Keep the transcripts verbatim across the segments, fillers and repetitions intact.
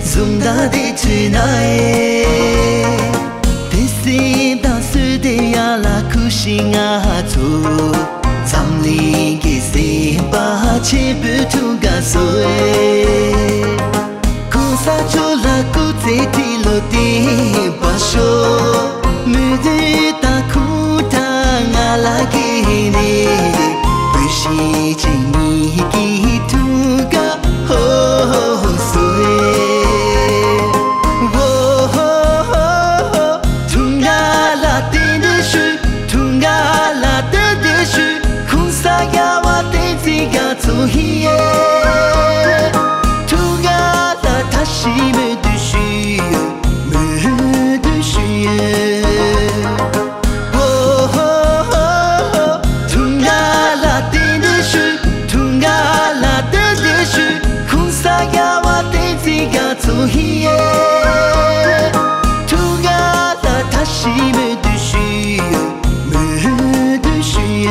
གཟུགས་མདངས་དེ་ཚོས་ན་ཨེ། དེ་སྲིད་དང་སུ་དེ་ཡ་ལ་ཁུ་ཤི་ང་ཚོ། འཛམ་གླིང་གི་སེམས་པ་ཆེན་པོའི་ཐུགས་ཀ་སོ་ཨེ། གོང་ས་མཆོག་ལ་སྐུ་ཚེ་ཁྲི་ལོ་བརྟན་པར་ཤོག་མོས་གུས་དང་ཁུངས་དྲངས་ང་ལ་དགོས་ནས། བུ་གཞིས་བྱེས་གཉིས་ཀྱི་ཐུགས་ཀ་ཧོ་སོ་ཨེ། ཧོ་ཧོ་ཧོ་ཧོ། ཐུགས་ཀ་ལ་བརྟན་དུ་ཞུ། ཐུགས་ཀ་ལ་བརྟན་དུ་ཞུ། གོང་ས་རྒྱལ་བ་བསྟན་འཛིན་རྒྱ་མཚོ་ཧི་ཡེ། ཐུགས་ཀ་ལ་ཐ་ཤི་མོས་གུས་ཞུ། མོས་གུས་ཞུ། ཧོ་ཧོ་ཧོ་ཧོ། ཐུགས་ཀ་ལ་བརྟན་དུ་ཞུ། ཐུགས་ཀ་ལ་བརྟན་དུ་ཞུ། གོང་ས་རྒྱལ་བ་བསྟན་འཛིན་རྒྱ་མཚོ་ཧི་ཡེ། ཐུགས་ཀ་ལ་ཐ་ཤི་མོས་གུས་ཞུ། མོས་གུས་ཞུ།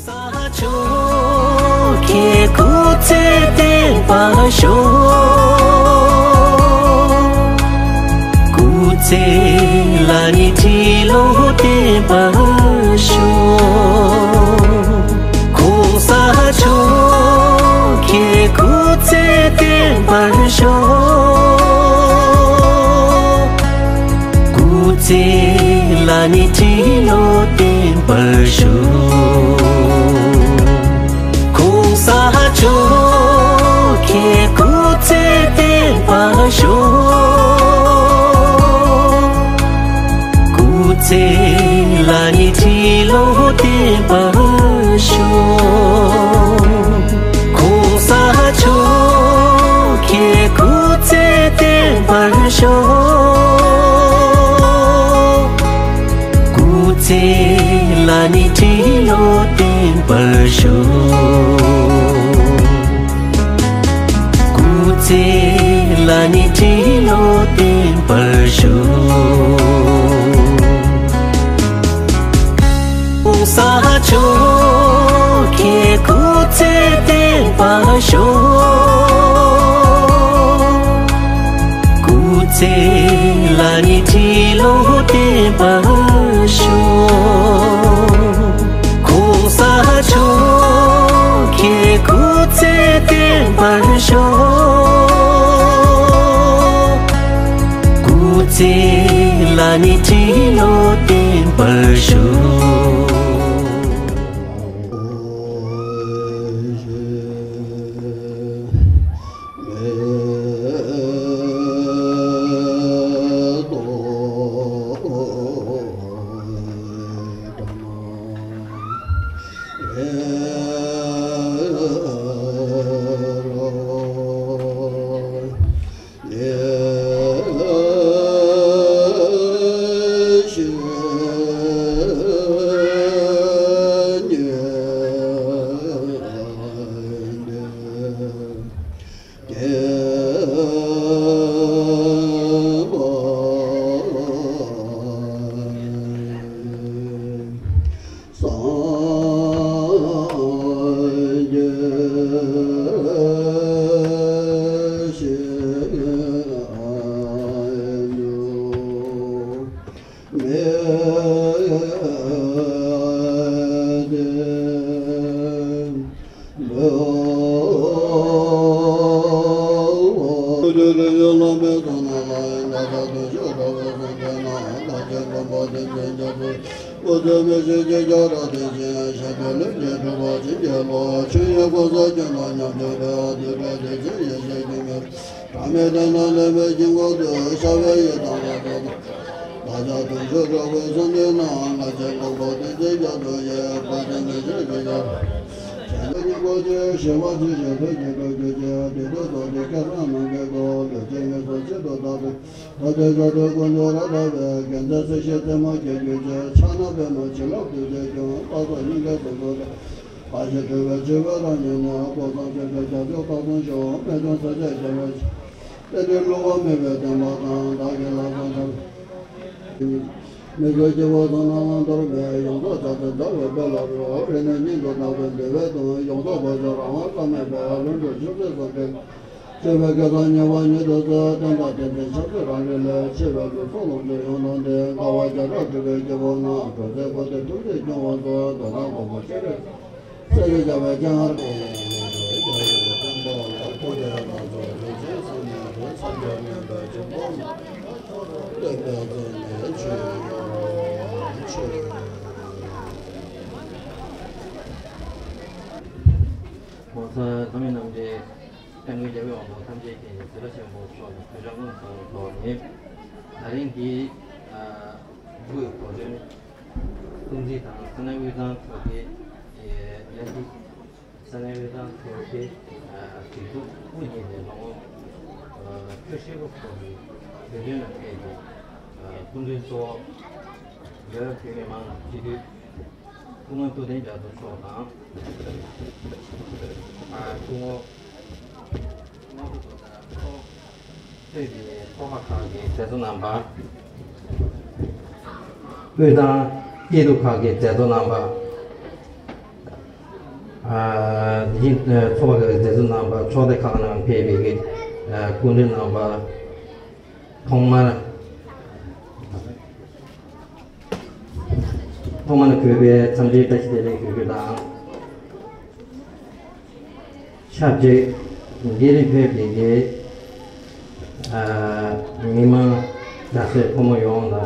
ས་མཆོག་ཁྱེད་སྐུ་ཚེ་བརྟན་པར་ཤོག་སྐུ་ཚེ་ལ་ནི་ཁྲི་ལོ་བརྟན་པར་ཤོག་གོང་ས་མཆོག་ཁྱེད་སྐུ་ཚེ་བརྟན་པར་ཤོག་སྐུ་ཚེ་ལ་ནི་ཁྲི་ལོ་བརྟན་ པར་ཤོག། གོང་ས་མཆོག་གི་སྐུ་ཚེ་བརྟན་པར་ཤོག། སྐུ་ཚེ་ལ་ནི་ཁྲི་ལོ་བརྟན་པར་ཤོག། གོང་ས་མཆོག་གི་སྐུ་ཚེ་བརྟན་པར་ཤོག། སྐུ་ཚེ་ལ་ནི་ཁྲི་ལོ་བརྟན་པར་ཤོག། སྐུ་ཚེ་ལ་ནི་ཁྲི་ལོ་བརྟན་པར་ཤོག། གོང་ས་མཆོག་གི་སྐུ་ཚེ་བརྟན་པར་ཤོག། སྐུ་ཚེ་ལ་ནི་ཁྲི་ལོ་བརྟན་པར་ཤོག། གོང་ས་མཆོག་གི་སྐུ་ཚེ་བརྟན་པར་ཤོག། སྐུ་ཚེ་ལ་ནི་ཁྲི་ལོ་བརྟན་པར་ཤོག། མི་དགེ་བ་དང་ནང་ལ་འདོར་བའི་ཡོངས་རྫོགས་བྱ་སྤྱོད་འདྲ་བའི་དཔལ་ལ་རོལ། རིག་གནས་སྙིང་དུ་བརྣག་པའི་འདུལ་བའི་དོན་ཡོངས་རྫོགས་བོད་ཀྱི་རང་དབང་བླ་མེད་པའི་ལྷུན་གྲུབ་ཆོས་སྲིད་ཟབ་དོན། སྤྱོད་པའི་སྐལ་བཟང་ཉེ་བ་ཉིད་དུ་བསྩལ། བསྟན་དང་བསྟན་འཛིན་ཆབ་སྲིད་རང་རིགས་ལས། ཆེ་བའི་ལུས་སྲོག་ལོངས་སྤྱོད་ཡོངས་བླངས་ཏེ། དགའ་བ་བརྒྱ་ཕྲག་སྒྲིབ་པའི་སྐྱེ་བོ་རྣམས། འགྲོ་ཚེ་འཁོར་འདས་ཐུགས་རྗེས་སྐྱོང་བར་མཛོད། མདོར་ན་མགོན་པོ་སྤྱན་རས་གཟིགས་ལ་སྐྱབས་སུ་མཆིའོ། གོང་ས་འཛམ་གླིང་གནམ་བསྟན་སྐྱབས་མགོན་རྒྱལ་བའི་དབང་པོ་ཐམས་ཅད་མཁྱེན་ཅིང་གཟིགས་རབ་ཆེན་པོ་མཆོག་ལ་གུས་ཕྱག་སྔོན་དུ་བསྩལ་ནས། ད་རིང་འདི་ཨ་འབྲུག་གི་གོ་སྟོན་སྲུང་བརྩི་དང་ས་གནས་དབུས་གཙང་ཚོགས་སྡེ་ཡ་གི་ས་གནས་དབུས་གཙང་ཚོགས་སྡེ་སྒྲིག་འཛུགས་དབུ་བརྙེས་ནས་ལོ་ངོ་ཨ་བཅུ་བཞི་པ་འཁོར་བའི་དུས་སྟོན་ལ་ཕེབས་པའི་ཨ་སྐུ་མགྲོན་གཙོ་བོ་འབྲེལ་ཡོད་བོད་མི་མང་སྤྱི་འཐུས་སྐུ་ངོ་ཐུབ་བསྟན་རྒྱ་མཚོ་མཆོག་དང་། ཨ་སྐུ་ངོ་དམར་པོ་རྡོ་རྩ་ཐོག་ཕེབས་པའི་ཚོགས་པ་ཁག་གི་མཛད་གཙོ་རྣམ་པ། དབུས་གཙང་སྐྱིད་སྡུག་ཁག་གི་མཛད་གཙོ་རྣམ་པ། ཨ་ཡིན་ཚོགས་པ་ཁག་གི་མཛད་གཙོ་རྣམ་པ། ཚོགས་སྡེ་ཁག་ནང་ཕེབས་པའི་གི་ཨ་སྐུ་མགྲོན་རྣམ་པ། ཐོག་མར། ཐོག་མར་གུས་པས་འཚམས་འདྲིའི་བཀྲ་ཤིས་བདེ་ལེགས་ཞུ་རྒྱུ་དང་། ཆབས་ཅིག་འདིར་ཕེབས་པའི་གི་ཨ་མི་མང་རྒྱ་སེ་ཕོ་མོ་ཡོངས་དང་།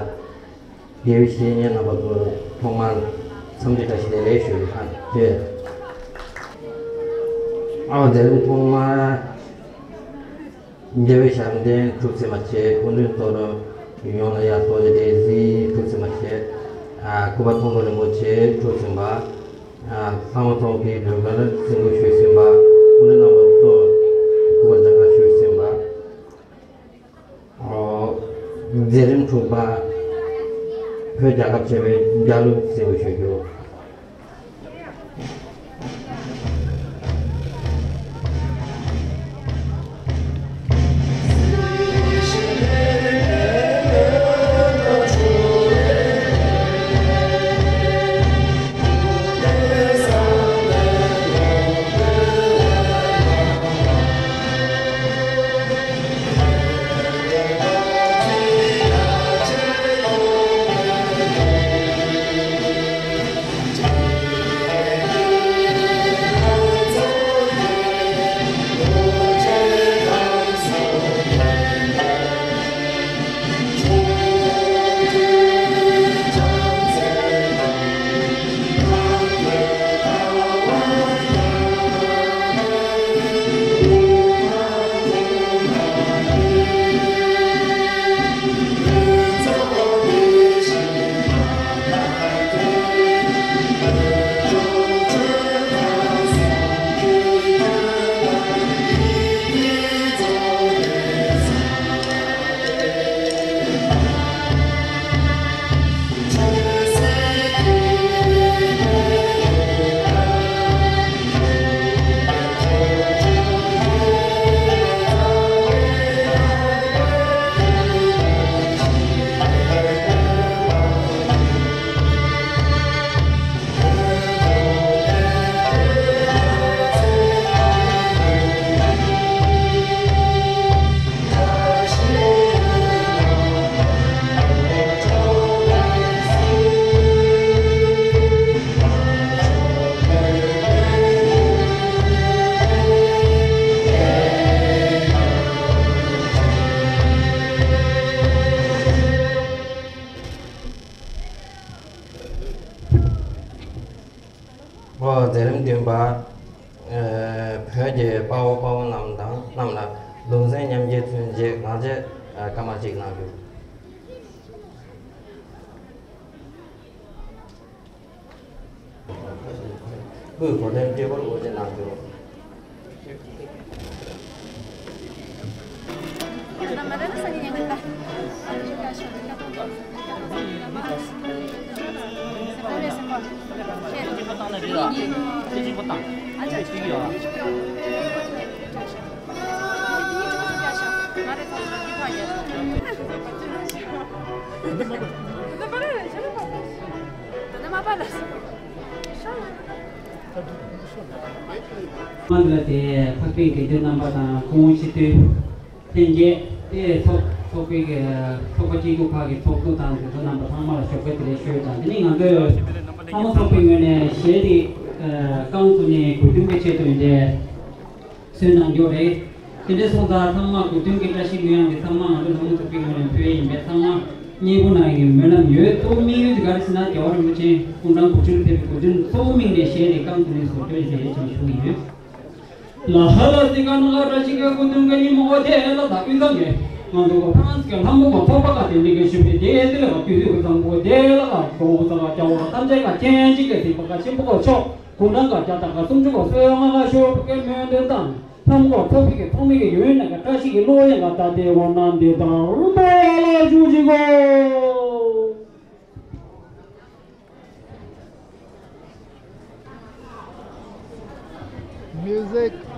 དགེ་བའི་བཤེས་གཉེན་རྣམ་པ་ཚོར་ཐོག་མར་ འཚམས་འདྲི་བཀྲ་ཤིས་བདེ་ལེགས་ཞུ་རྒྱུ་དང་། ཨ་མཛད་རིམ་ཐོག་མར་རྒྱལ་བའི་ཞབས་བརྟན་གྲུབ་ཟིན་པ་བཅས་སྐུ་མདུན་གཙོ་ནོར་ཡོངས་ལ་ཡང་གཙོ་ཆེ་དེ་གཟིགས་གྲུབ་ཟིན་པ་བཅས། ཨ་སྐུ་པར་མཐོང་གྲོལ་རིན་པོ་ཆེ་གྲུབ་ཟིན་པ། ཨ་ཚང་མ་ཚོགས་ཀྱི་ཟློས་གར་གཟིགས་འབུལ་ཞུས་ཟིན་པ། སྐུ་མདུན་རྣམ་པ་ཚོ་སྐུ་པར་སྦྱང་གར་ཞུས་ཟིན་པ། ཨོ། མཛད་རིམ་དྲུག་པ། བོད་རྒྱལ་ཁབ་ཆེན་མོའི་རྒྱལ་གླུ་གཟིགས་འབུལ་ཞུ་རྒྱུ། ཨོ། མཛད་རིམ་བདུན་པ། ཨ་བོད་ཀྱི་དཔའ་བོ་དཔའ་མོ་རྣམས་དང་རྣམས་ལ་གདུང་སེམས་མཉམ་སྐྱེད་མཚོན་ཆེད་ང་ཚོས་ཨ་བཀའ་མོལ་ཅིག་གནང་རྒྱུ། སྐུའི་གོ་སྟོན་སྤྲོས་པར་དབུ་འབྱེད་གནང་རྒྱུ། མ་འདི་ལ་དེ་འཕགས་པའི་དགེ་འདུན་རྣམ་པ་དང་སྐུ་ངོ་སྤྱི་འཐུས་ལྷན་རྒྱས་དེ་ཚོགས་ཚོགས་པའི་གི་ཚོགས་པ་སྐྱིད་སྡུག་ཁག་གི་ཚོགས་གཙོ་དང་དེ་ཚོ་རྣམ་པ་ཚང་མ་ལ་ཞོགས་པ་བདེ་ལེགས་ཞུ་དང་། དེ་ནས་ང་ཚོས་ལྷ་མོ་ཚོགས་པའི་ངོས་ནས་གཞས་དེ་རྐང་བཙུགས་ནས་གོ་སྟོན་གྱི་ཆེད་དུ་འདི་འདྲའི་སོན་གནང་རྒྱུ་རེད། དེ་འདྲའི་སོང་ཙང་ཚང་མ་གོ་སྟོན་གྱི་བཀྲ་ཤིས་གླུ་དབྱངས་དེ་ཚང་མ་ང་ཚོ་ལྷ་མོ་ཚོགས་པའི་ངོས་ནས་ཕུལ་ཡ་ཡིན་པས་ཚང་མ་མཉེས་པོ་གནང་ཡག་གི་སྨོན་ལམ་ཡོད། གཙོ་བོ་དམིགས་ཡུལ་དེ་ག་རེ་ཟེར་ན་རྒྱལ་བ་རིན་པོ་ཆེ་སྐུ་འཕྲེང་དགུ་བཅུར་ཕེབས་པའི་གོ་སྟོན་གཙོ་བོ་དམིགས་ནས་གཞས་དེ་རྐང་བཙུགས་ནས་བཟོ་སྐྲུན་བྱས་ཡོད་ཅེས་ཞུ་གི་ཡོད། Music.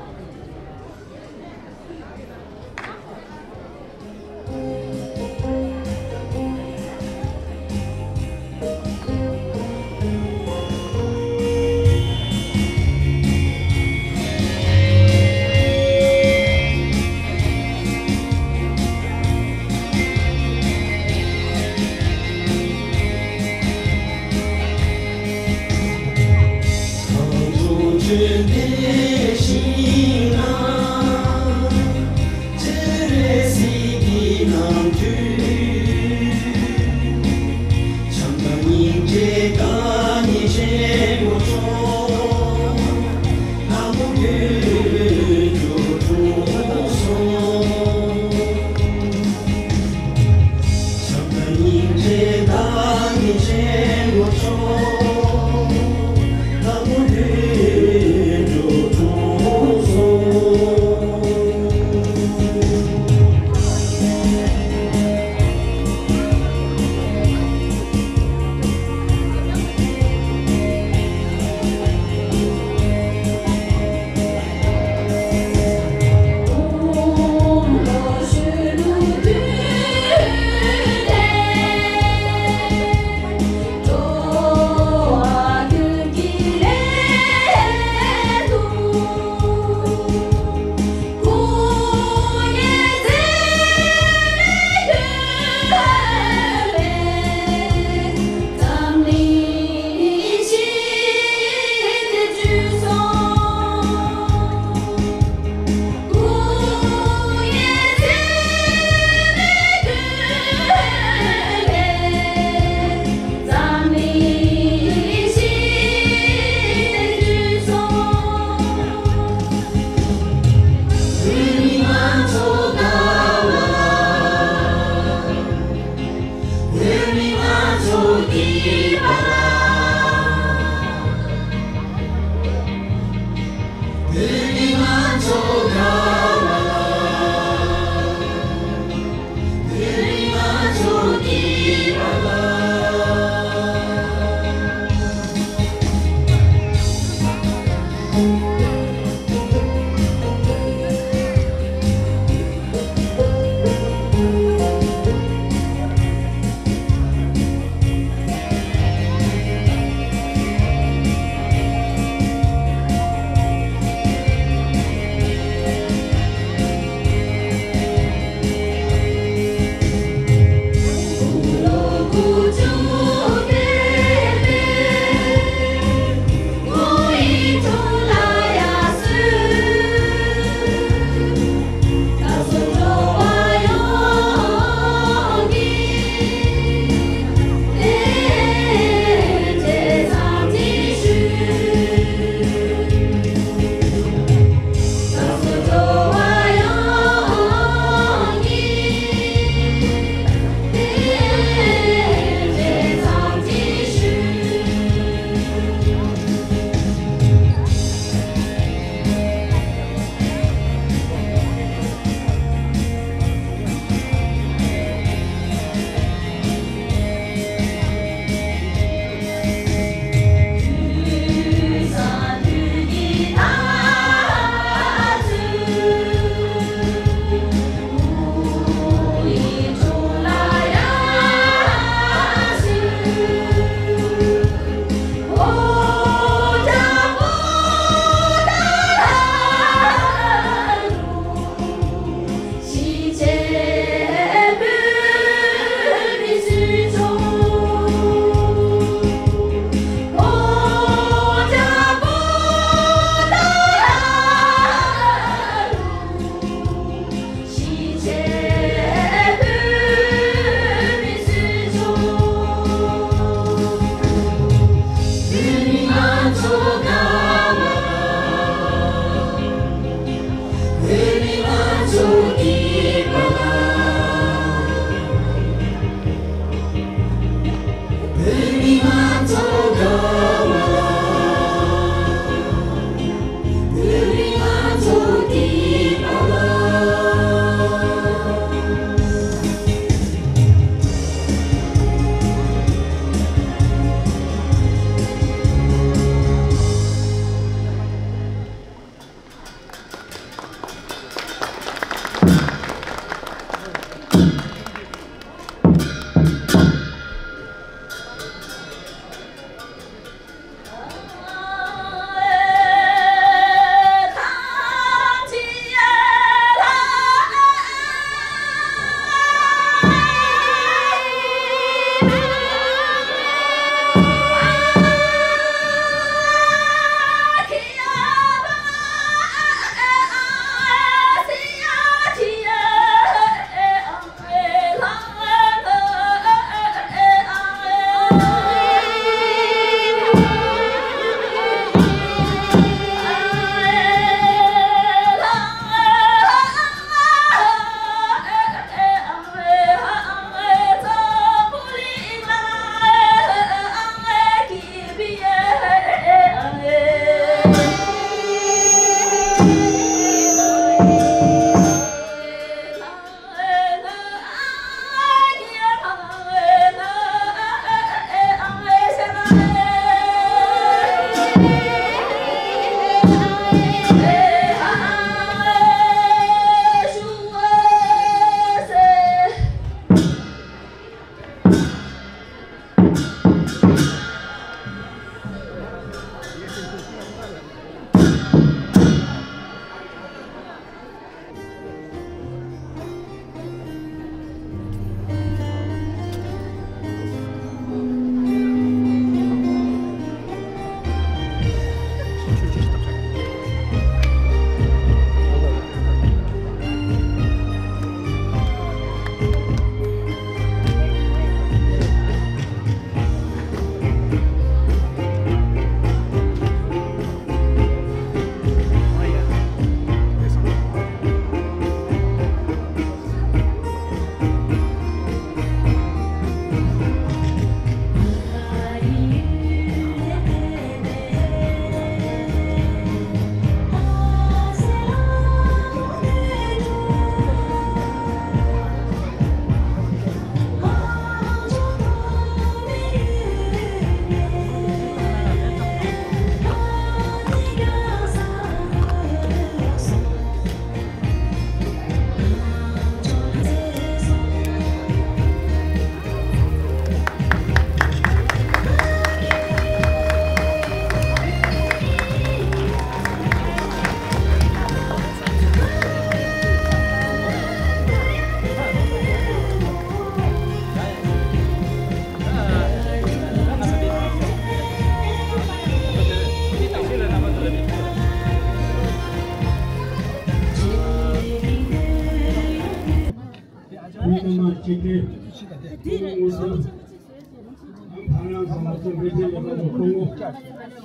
ཚོགས་འཕེལ་རྒྱས་ལས་ཁུངས་ཀྱི་སྐུ་ངོ་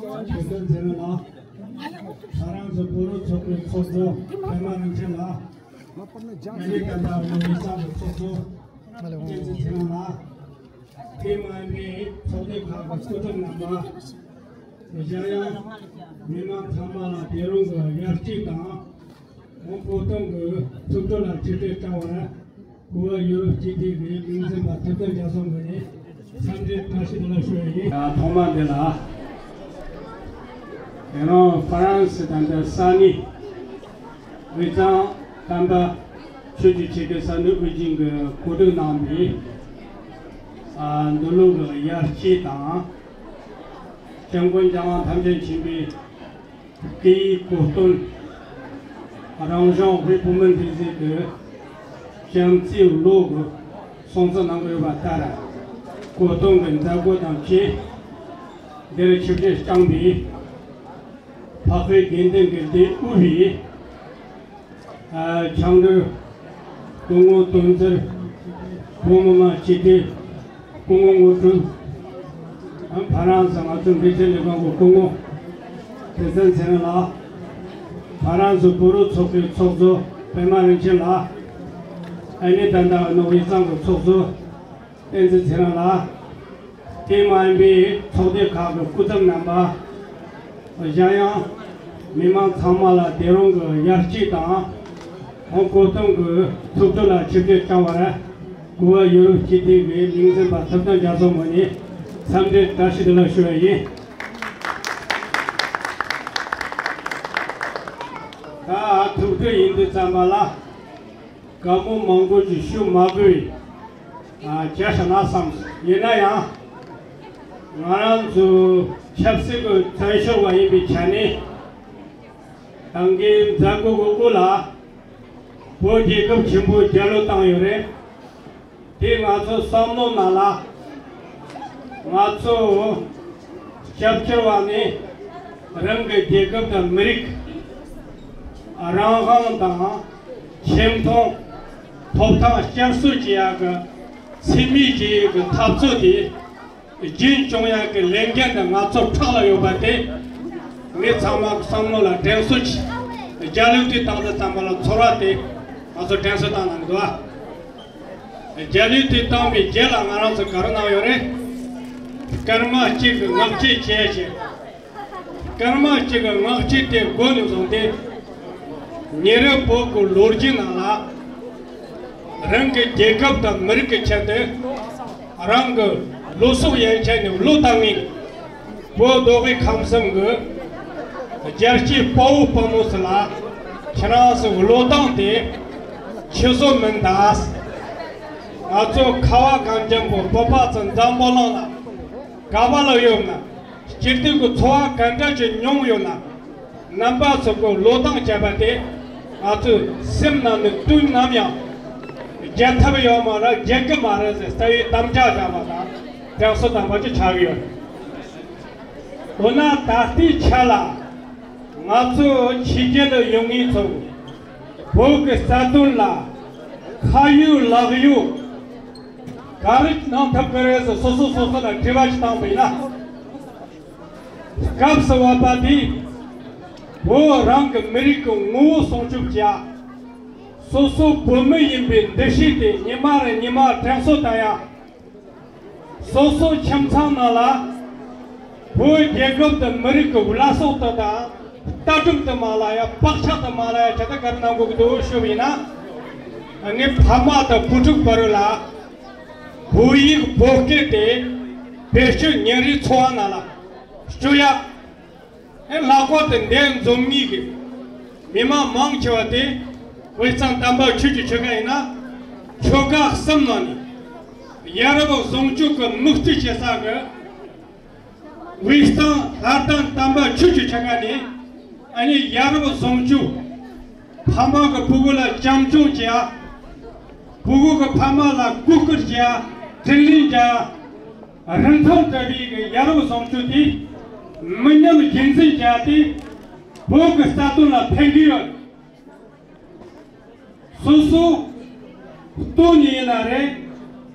བོད་དོན་ཟེར་བ་ལགས། ང་རང་ཚོ་བོད་རིགས་ཚོགས་པའི་ཚོགས་གཙོ་པད་མ་རིན་ཆེན་ལགས། ཨ་ནི་ད་ལྟ་ནོར་ཝེ་གཙང་གི་ཚོགས་གཙོ་བསྟན་འཛིན་ཚེ་རིང་ལགས། དེ་མ་ཡིན་པའི་ཚོགས་སྡེ་ཁག་གི་སྐུ་ཚབ་རྣམ་པ། གཞན་ཡང་མི་མང་ཚང་མ་ལ་དེ་རིང་གི་ཡར་སྐྱེད་དང་། ཧོང་ཀོ་ཏོང་གི་ཐུགས་སྤྲོ་ལ་ཆེ་བསྟོད་བཀྲ་བར། གུས་པ་ཡུ་རོབ་སྤྱི་འཐུས་ཀྱི་མིང་འཛིན་པ་ཐུབ་བསྟན་རྒྱ་མཚོ་ངོས་ནས་འཚམས་འདྲི་བཀྲ་ཤིས་བདེ་ལེགས་ཞུ་བ་ཡིན། ཐོག་མ་འདི་ལ། དེ་རིང་ཧྥ་རན་སི་དང་འདྲ་ས་གནས་དབུས་གཙང་དམ་པ་ཆོས་ཀྱི་ཆེད་དུ་ས་གནས་དབུས་རྒྱུན་གྱི་གོ་སྒྲིག་གནང་བའི་འདི་ལོ་གི་ཡར་སྐྱེད་དང་། སྐྱབས་མགོན་རྒྱལ་དབང་ཐམས་ཅད་མཁྱེན་པའི་སྐུ་ཡི་གོ་སྟོན། རང་གཞུང་དབུས་བོད་མིའི་སྒྲིག་འཛུགས་ཀྱི་བྱམས་བརྩེའི་ལོ་གི་སྲུང་བརྩི་གནང་གི་ཡོད་པ་ལྟར། གོ་སྟོན་གྱི་མཛད་སྒོ་དང་བཅས། འདིར་ཆིབས་བསྒྱུར་བསྐྱངས་པའི་འཕགས་པའི་དགེ་འདུན་གྱི་སྡེ་དབུས་པའི་ཨ། ཆང་འདུས་སྐུ་ངོ་དོན་གཉེར། བོད་མི་མང་སྤྱི་འཐུས་སྐུ་ངོ་དངོས་གྲུབ། ཨ། ཧྥ་རན་སི་ང་ཚོའི་འབྲེལ་མཐུད་ལས་ཁུངས་ཀྱི་སྐུ་ངོ་བདེ་བཙན་ཚེ་རིང་ལགས། ཧྥ་རན་སི་བོད་རིགས་ཚོགས་པའི་ཚོགས་གཙོ་པད་མ་རིན་ཆེན་ལགས། ཨ་ནི་ད་ལྟ་ནོར་ཝེ་གཙང་གི་ཚོགས་གཙོ་བསྟན་འཛིན་ཚེ་རིང་ལགས། དེ་མ་ཡིན་པའི་ཚོགས་སྡེ་ཁག་གི་སྐུ་ཚབ་རྣམ་པ། གཞན་ཡང་མི་མང་ཚང་མ་ལ་དེ་རིང་གི་ཡར་སྐྱེད་དང་ཧོང་ཀོ་ཏོང་གི་ཐུགས་སྤྲོ་ལ་ཆིབས་བསྒྱུར་བསྐྱངས་པར་གུས་པ་ཡུ་རོབ་སྤྱི་འཐུས་ཀྱི་མིང་འཛིན་པ་ཐུབ་བསྟན་རྒྱ་མཚོ་ངོས་ནས་འཚམས་འདྲི་བཀྲ་ཤིས་བདེ་ལེགས་ཞུ་བ་ཡིན། ད་ཐུགས་སྤྲོ་ཡིན་དུས་ཙམ་པ་ལ། བཀའ་མོལ་མང་པོ་ཞིག་ཞུ་མ་དགོས། ཨ། བྱས་ཤག་ན་བསམ། ཡིན་ན་ཡང་ང་རང་ཚོ་ཆབ་སྲིད་ཀྱི་བཙན་བྱོལ་བ་ཡིན་པའི་ཆ་ནས། ད་གིན་མཛད་སྒོ་གི་དབུ་ལ་བོད་རྒྱལ་ཁབ་ཆེན་པོ་རྒྱལ་གླུ་བཏང་ཡོད་རེད། དེ་ང་ཚོ་བསམ་བློ་ནང་ལ། ང་ཚོ་སྐྱབས་བཅོལ་བ་ནི་རང་གི་རྒྱལ་ཁབ་དང་མི་རིགས། རང་དབང་དང་ཁྱིམ་ཚང་ཐོབ་ཐང་བསྐྱར་གསོ་བྱེད་ཡག་གི་འཚེ་མེད་བྱེད་ཡག་གི་འཐབ་རྩོད་དེ་རྒྱུན་སྐྱོང་ཡག་གི་ལས་འགན་དེ་ང་ཚོ་ཕྲག་ལ་ཡོད་པ་དེ། མི་ཚང་མ་བསམ་བློ་ལ་དྲན་གསོ་བྱེད། རྒྱ་གླུ་དེ་བཏང་དུས་ཙམ་པ་ལ་ཚོར་བ་དེ་ང་ཚོ་དྲན་གསོ་བཏང་གནང་གི་འདུག་ཨ། རྒྱ་གླུ་དེ་བཏང་བའི་རྗེས་ལ་ང་རང་ཚོ་ག་རེ་གནང་ཡོད་རེད། སྐར་མ་གཅིག་གི་ངག་བཅད་བྱས་བྱས། སྐར་མ་གཅིག་གི་ངག་བཅད་དེ་འགོ་ནས་བཟུང་སྟེ། ཉེ་རབས་བོད་ཀྱི་ལོ་རྒྱུས་ནང་ལ། རང་གི་རྒྱལ་ཁབ་དང་མི་རིགས་ཀྱི་ཆེད་དུ། རང་གི་ལོ་སྲོག་ཡན་ཆད་ནས་བློས་བཏང་མཁན། བོད་མདོ་དབུས་ཁམས་གསུམ་གྱི་རྒྱལ་གཅེས་དཔའ་བོ་དཔའ་མོ་ཚོ་ལ་ཁྱེད་རང་ཚོའི་བློས་བཏང་དེ་ཆུད་ཟོས་མིན་ད། ང་ཚོ་ཁ་བ་གངས་ཅན་པོ་བོད་པ་ཚོ་འཛམ་བུ་གླིང་ལ་ག་པ་ལ་ཡོད་ན། སྐྱིད་སྡུག་གི་འཚོ་བ་ག་འདྲ་ཅིག་མྱོང་ཡོད་ན། རྣམ་པ་ཚོ་གི་བློས་བཏང་བྱས་པ་དེ་ང་ཚོའི་སེམས་ནང་ནས་དུས་ནམ་ཡང་བརྗེད་ཐབས་ཡོད་མ་རེད། བརྗེད་གི་མ་རེད་ཟེར་རྩ་བའི་དམ་བཅའ་བཞག་པ་དང་དྲན་གསོ་དམ་པ་ཅིག་ཆགས་ཡོད། འོ་ན་ད་ལྟའི་ཆ་ལ་ང་ཚོ་ཕྱི་རྒྱལ་ལ་ཡོད་མཁན་ཚོ་བོད་ཀྱི་རྩ་དོན་ལ་ཁ་ཡོད་ལག་ཡོད་ག་རེ་གནང་ཐུབ་ཀྱི་རེད་ཟེར་སོ་སོ་སོ་སོ་ལ་དྲི་བ་ཞིག་བཏང་པ་ཡིན་ན། སྐབས་སུ་བབ་པ་དེ་བོད་རང་གི་མི་རིགས་ཀྱི་ངོ་བོ་སྲུང་སྐྱོབ་བྱེད་ཡ། སོ་སོ་བོད་མི་ཡིན་པའི་འདུ་ཤེས་དེ་ཉི་མ་རེ་ཉི་མ་དྲན་གསོ་བཏང་ཡ། སོ་སོ་ཁྱིམ་ཚང་ནང་ལ་བོད་རྒྱལ་ཁབ་དང་མི་རིགས་ཀྱི་བླ་སྲོག་དེ་དང་ལྟ་གྲུབ་དེ་མ་བརླག་ཡ། བག་ཆགས་དེ་མ་བརླག་ཡ་ཆེད་དུ་ག་རེ་གནང་དགོས་ཀྱི་འདུག་ཞུས་པ་ཡིན་ན། ངས་ཕ་མ་དང་བུ་ཕྲུག་བར་ལ་བོད་ཡིག་བོད་སྐད་དེ་བེད་སྤྱོད་ཉིན་རེའི་འཚོ་བ་ནང་ལ་སྤྱོད་ཡ། ཨེ། ལྷག་པར་དུ་འདས་འཛོམས་གཉིས་ཀྱི་མི་མང་མང་ཆེ་བ་དེ་དབུས་གཙང་དམ་པ་ཆོས་ཀྱི་ཆོལ་ཁ་ཡིན་ན། ཆོལ་ཁ་གསུམ་ནང་ནས་ཡ་རབས་བཟང་སྤྱོད་ཀྱི་མིག་ལྟོས་བྱེད་ས་གི་དབུས་གཙང་ལྷ་ལྡན་དམ་པ་ཆོས་ཀྱི་ཆོལ་ཁ་ནས། ཨ་ནི་ཡ་རབས་བཟང་སྤྱོད། ཕ་མ་གི་ཕྲུ་གུ་ལ་བྱམས་སྐྱོང་བྱེད་ཡ། ཕྲུ་གུ་གི་ཕ་མ་ལ་གུས་བཀུར་བྱེད་ཡ། དྲིན་ལན་འཇལ་ཡ། རིན་ཐང་བྲལ་བའི་གི་ཡ་རབས་བཟང་སྤྱོད་དེ་མི་ཉམས་རྒྱུན་འཛིན་བྱ་སྟེ། བོད་ཀྱི་རྩ་དོན་ལ་ཕན་གྱི་ཡོད། སོ་སོ་སྟོད་ནས་ཡིན་ན་རེད།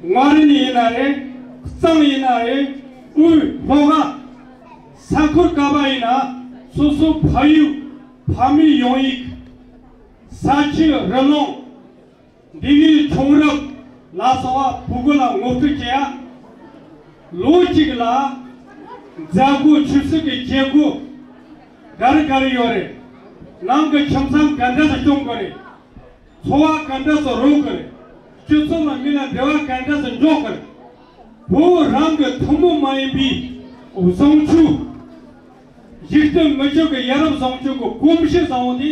མངའ་རིས་ནས་ཡིན་ན་རེད། གཙང་ཡིན་ན་རེད། དབུས་ལྷོ་ཁ་ས་ཁུལ་ག་པ་ཡིན་ན་སོ་སོ་ཕ་ཡུལ་ཕ་མེས་ཡོང་ཡིག་ས་ཆའི་རི་ལུང་འདི་གའི་བྱུང་རབས་ལ་སོགས་པ་ཕྲུ་གུ་ལ་ངོ་སྤྲོད་བྱེད་ཡ། ལོ་གཅིག་ལ་མཛད་སྒོ་ཆོས་སྲིད་ཀྱི་བྱེད་སྒོ་ག་རེ་ག་རེ་ཡོད་རེད། ནང་གི་ཁྱིམ་ཚང་ག་འདྲ་ཞིག་སྐྱོང་དགོས་རེད། འཚོ་བ་ག་འདྲ་ཞིག་རོལ་དགོས་རེད། སྤྱི་ཚོགས་ལ་མི་ལ་འབྲེལ་བ་ག་འདྲ་ཞིག་འཇོག་དགོས་རེད། བོད་རང་གི་ཐུན་མོང་མ་ཡིན་པའི་བཟང་སྤྱོད། འཇིག་རྟེན་མི་ཆོས་ཀྱི་ཡ་རབས་བཟང་སྤྱོད་ཀྱི་གོམས་གཤིས་བཟང་བོ་དེ་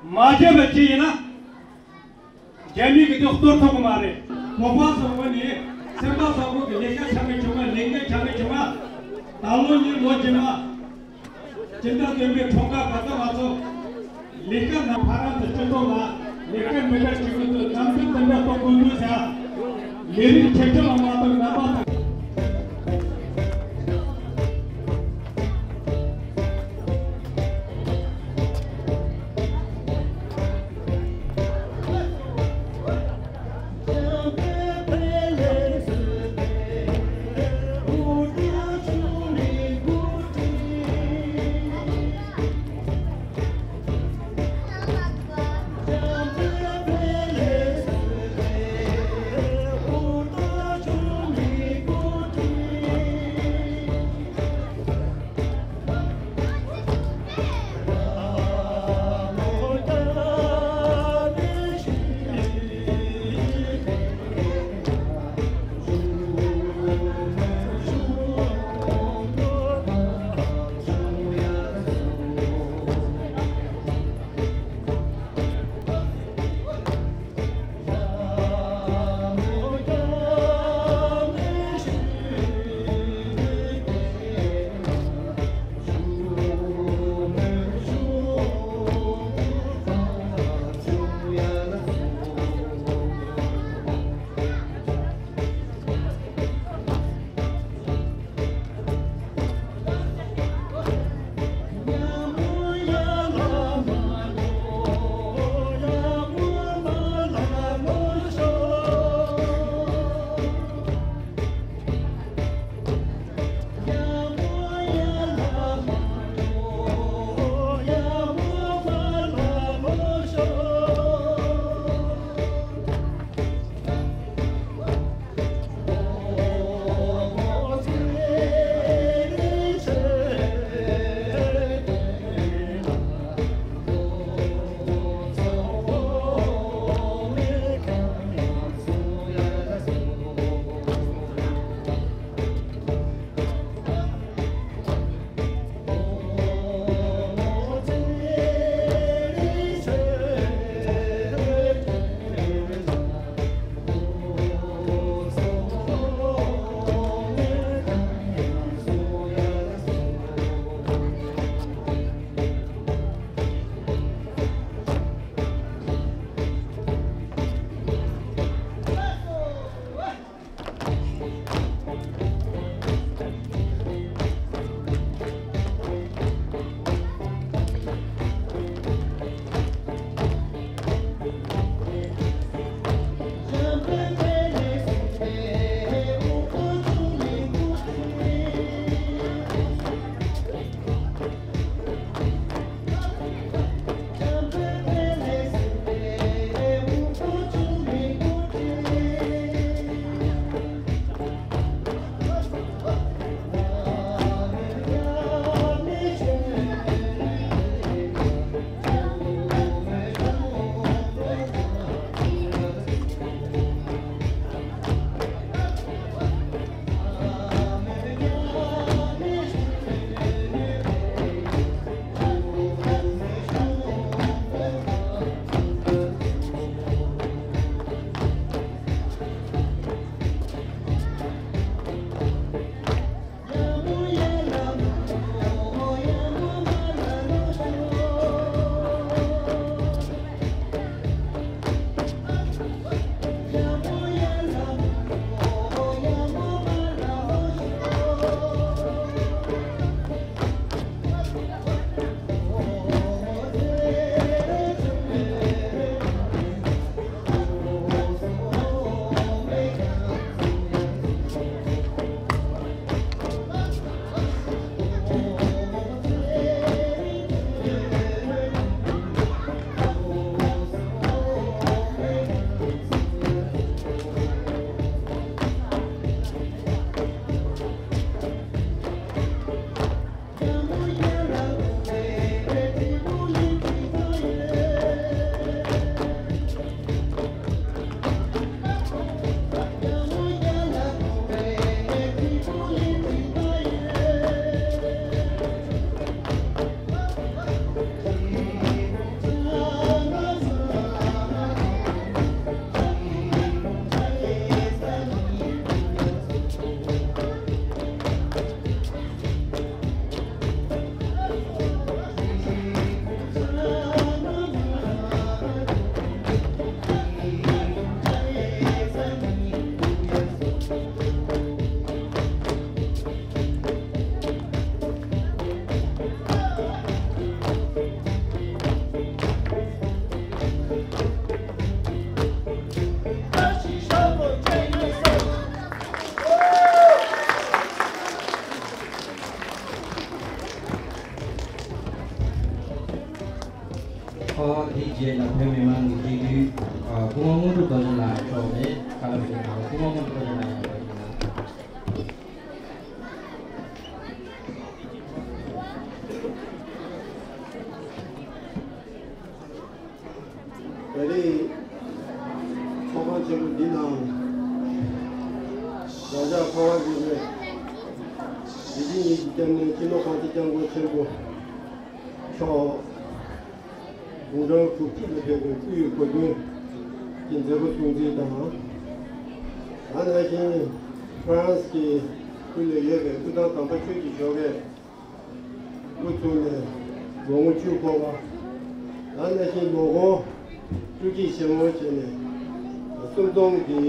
མ་བརྒྱབ་པ་ཅིག་ཡིན་ན། རྒྱ་མི་གི་དེ་གཏོར་ཐུབ་ཀྱི་མ་རེད། བོད་པ་ཚོ་ངོས་ནས་སེམས་པ་བཟང་པོ་གི་ལས་ཀ་བྱ་གི་བྱུང་བ། ལས་འགན་བྱ་གི་བྱུང་བ། ད་ལོ་ནི་ལོ་རྗེས་མ་སྤྱི་ཟླ་བདུན་པའི་འཁྲུངས་སྐར་བར་དུ་ང་ཚོ་ལས་ཀ་ནང་ཕ་རན་ཚ་སྤྱི་ཚོགས་ལ་ལས་ཀ་མི་འདྲ་བྱེད་ཀྱི་འདུག་རྣམ་འགྱུར་དེ་འདྲ་གཏོང་དགོས་འདུག་ཟེར། ལས་རིགས་ཆེ་ཆུང་ལ་མ་གཏོགས་རྣམ་པ་དང་། རྗེས་ལ་བོད་མི་མང་གི་སྤྱི་འཐུས་སྐུ་ངོ་དངོས་གྲུབ་རྡོ་རྗེ་ལགས་མཆོག་ནས་བཀའ་སློབ་ཞུ་གནང་། སྐུ་ངོ་དངོས་གྲུབ་རྡོ་རྗེ་ལགས་ཡང་བསྐྱར་ཞུ་གནང་། ད་རེས་ཚོགས་ཁང་ཆེན་པོ་འདི་ནང་རང་ཅག་ཁ་བ་འབྱེད་པའི་དེ་རིང་ཉིད་ཀྱི་སྐྱབས་གནས་སྤྱི་ནོར་༸གོང་ས་༸སྐྱབས་མགོན་ཆེན་པོ་མཆོག་དགུང་གྲངས་དྲུག་ཅུ་ལ་ཕེབས་པའི་སྐུའི་གོ་སྟོན་གྱི་མཛད་སྒོ་སྲུང་བརྩི་དང་། ད་ནང་བཞིན་ཧྥ་རན་སི་གི་དབུས་ལ་ཡོད་པའི་དབུས་གཙང་དམ་པ་ཆོས་ཀྱི་ཞོགས་ཀས་དབུ་ཚུགས་ནས་ལོ་ངོ་བཅུ་འཁོར་བ། ད་ནང་བཞིན་ལོ་འཁོར་བཅུ་གཅིག་བྱེད་སྒོ་བྱས་ནས་གསུམ་སྟོང་གི་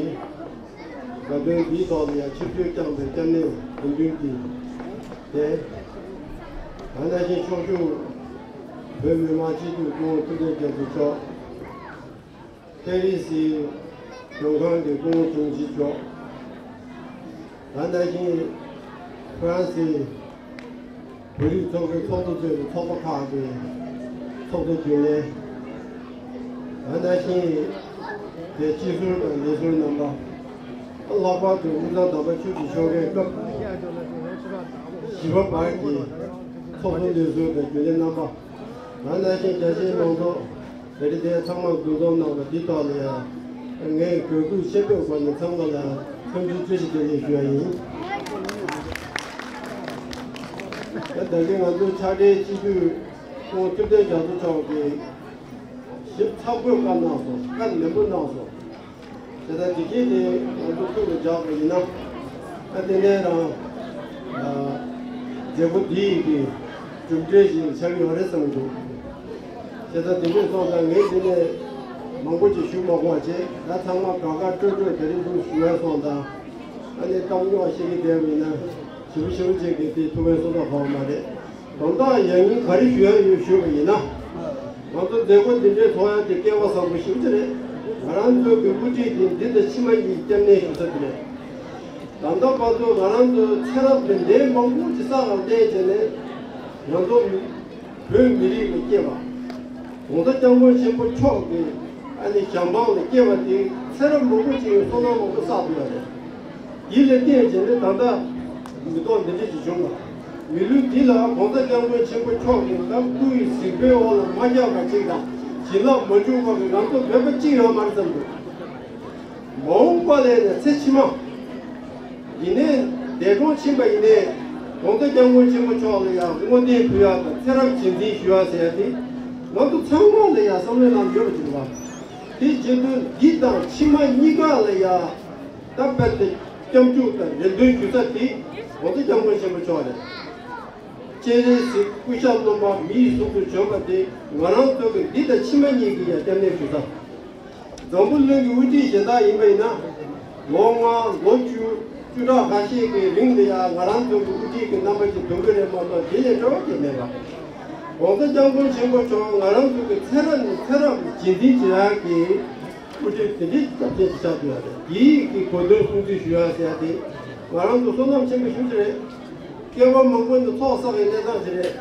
དགའ་སྟོན་འདིའི་ཐོག་ལ་ཡང་ཆིབས་བསྒྱུར་བསྐྱངས་པའི་སྐྱབས་གནས་དགེ་འདུན་གྱི་སྡེ། ད་ནང་བཞིན་ཕྱོགས་བཞུགས་བོད་མི་མང་སྤྱི་འཐུས་སྐུ་ངོ་ཐུབ་བསྟན་རྒྱ་མཚོ་མཆོག་པེ་རི་སིའི་མགྲོན་ཁང་གི་སྐུ་ངོ་དྲུང་ཆེ་མཆོག་ད་ནང་བཞིན་ཧྥ་རན་སིའི་བོད་རིགས་ཚོགས་པའི་ཚོགས་གཙོ་གཙོས་པའི་ཚོགས་པ་ཁག་གི་ཚོགས་གཙོ་རྒྱུན་ལས། ད་ནང་བཞིན་དེ་སྤྱི་ཟུར་དང་ལས་ཟུར་རྣམ་པ། ལྷག་པར་དུ་དབུས་གཙང་དམ་པ་ཆོས་ཀྱི་ཞོགས་ཀས་སྐབས་བཞི་པ་བར་གྱི་ཚོགས་གཙོ་ལས་ཟུར་དང་རྒྱུན་ལས་རྣམ་པ། ད་ནང་བཞིན་རྒྱ་ཆེའི་མང་ཚོགས། དེ་རིང་འདིར་ཚང་མ་འདུ་འཛོམས་གནང་བ་འདི་ཐོག་ལ་ཡང་ངས་གུས་བཀུར་ཆེན་པོའི་སྒོ་ནས་ཚང་མ་ལ་འཚམས་འདྲི་བཀྲ་ཤིས་བདེ་ལེགས་ཞུ་ཡ་ཡིན། ད་ལྟ་གི་ང་ཚོའི་ཕྱག་སྦྲེལ་སྤྱི་འཐུས་ཁོང་ཐུབ་བསྟན་རྒྱ་མཚོ་མཆོག་གིས་ཞིབ་ཚགས་པོའི་བཀའ་གནང་སོང་། བཀའ་ནན་པོ་གནང་སོང་། དེ་ལྟར་དེ་རྗེས་ནས་ང་ཚོ་ཐུགས་ལ་འཇགས་པ་ཡིན་ན། ཨ་དེ་ནས་རང་ཨ་མཛད་སྒོ་འདི་ཡི་གི་གྲུབ་འབྲས་ཤིག་ཆགས་ཀྱི་ཡོད་རེད་བསམ་གྱི་འདུག་བྱས་ཙང་དེ་འདྲས་སོང་ཙང་ངས་འདི་ནས་མང་པོ་ཅིག་ཞུ་མ་དགོས་པ་བྱས། ད་ཚང་མ་དགའ་དགའ་སྤྲོ་སྤྲོ་དེ་རིང་འདུག་ཞུ་ཡ་སོང་ཙང་། ཨ་ནི་གཏམ་རྙོག་བཤད་ཀྱི་བསྡད་པ་ཡིན་ན་ཞེ་པོ་ཞེ་པོ་ཅིག་གི་དེ་ཐུགས་ཕན་གསོ་ཐབས་ཧ་གོ་མ་རེད། དོན་དག་ཡང་སྙིང་ག་རེ་ཞུ་ཡ་ཡོད་ཞུས་པ་ཡིན་ན། ང་ཚོ་མཛད་སྒོ་འདི་འདྲའི་ཚོགས་ཡ་དེ་སྐལ་བ་བཟང་པོ་ཞེ་པོ་ཅིག་རེད། ང་རང་ཚོའི་གི་དབུ་ཁྲིད་དེ་འདི་ལྟ་ཕྱི་མ་གཉིས་སྐྱབས་གནས་ཞུ་ས་དེ་རེད། ད་ལྟ་བར་དུ་ང་རང་ཚོའི་ཚེ་རབས་དེ་འདྲའི་མང་པོ་ཅིག་བསགས་པར་བརྟེན་བྱས་ནས་ང་ཚོ་མི་བོད་མི་རིགས་ལ་སྐྱེས་པ། ༸གོང་ས་༸སྐྱབས་མགོན་ཆེན་པོ་མཆོག་གི་ཨ་ནི་ཞལ་འཕང་ལ་སྐྱེས་པ་དེ་ཚེ་རབས་མང་པོ་ཅིག་གི་བསོད་ནམས་མང་པོ་བསགས་ཐུབ་ཡོད་རེད། དེ་ལ་བརྟེན་བྱས་ནས་ད་ལྟ་མི་ཐོག་འདི་འདྲ་ཞིག་བྱུང་བ། མི་ལུས་འདི་ལ་༸གོང་ས་༸སྐྱབས་མགོན་ཆེན་པོ་མཆོག་གི་ད་སྐུའི་གཟིགས་པའི་འོག་ལ་མ་བཀྱགས་པ་ཅིག་དང་བྱིན་རླབས་མ་འཇུག་པ་གི་ང་ཚོ་བོད་པ་གཅིག་ཡོད་མ་རེད་བསམ་འདུག་མ་འོངས་པ་ལས་ནས་ཚེ་ཕྱི་མ། ཡིན་ནའི་འདས་གྲོངས་ཕྱིན་པ་ཡིན་ནའི་༸གོང་ས་༸སྐྱབས་མགོན་ཆེན་པོ་མཆོག་ལ་ཡང་བསྔོ་རྟེན་ཕུལ་ཡག་དང་ཚེ་རབས་རྗེས་འཛིན་ཞུ་ཡག་ཟེར་ཡག་དེ་ང་ཚོ་ཚང་མ་ལ་ཡང་བསམ་བློའི་ནང་ཡོད་པ་ཅིག་རེད་བ། དེ་བྱེད་དུས་འདི་དང་ཕྱི་མ་གཉིས་ཀ་ལ་ཡང་ད་རྦད་དེ་སྐྱབས་འཇུག་དང་རེ་འདུན་ཞུ་ས་དེ་༸གོང་ས་༸སྐྱབས་མགོན་ཆེན་པོ་མཆོག་རེད། སྤྱན་རས་གཟིགས་སྐུ་ཞབས་སློབ་མ་མིའི་གཟུགས་སུ་བྱོན་པ་དེ་ང་རང་ཚོ་གི་འདི་དང་ཕྱི་མ་གཉིས་ཀྱི་ཡང་སྐྱབས་གནས་ཞུ་ས། འཛམ་བུ་གླིང་གི་དབུ་ཁྲིད་གཞན་དག་ཡིན་པ་ཡིན་ན། ལོ་ལྔ་ལོ་བཅུ་བཅུ་ཕྲག་ཁ་ཤས་ཀྱི་རིང་ལ་ཡང་ང་རང་ཚོ་གི་དབུ་ཁྲིད་ཀྱི་རྣམ་པ་ཅིག་འདོན་གྱི་རེད་མ་གཏོགས་དེ་ལས་སྤྲོ་བ་ཅིག་མེད་པ། ༸གོང་ས་༸སྐྱབས་མགོན་ཆེན་པོ་མཆོག་ང་རང་ཚོ་གི་ཚེ་རབས་ནས་ཚེ་རབས་རྗེས་འཛིན་བྱེད་ཡག་གི་དབུ་ཁྲིད་དེ་འདྲའི་རྒྱབ་རྟེན་ཞིག་ཆགས་ཐུབ་ཡག་རེད། དེའི་གི་གོ་སྟོན་སྲུང་བརྩི་ཞུ་ཡག་ཟེར་ཡག་དེ་ང་རང་ཚོ་བསོད་ནམས་ཆེན་པོ་ཞེ་པོ་ཅིག་རེད། སྐྱེ་བ་མང་པོ་ནས་ཚོགས་བསགས་ཡག་གནས་སྟངས་ཤིག་རེད།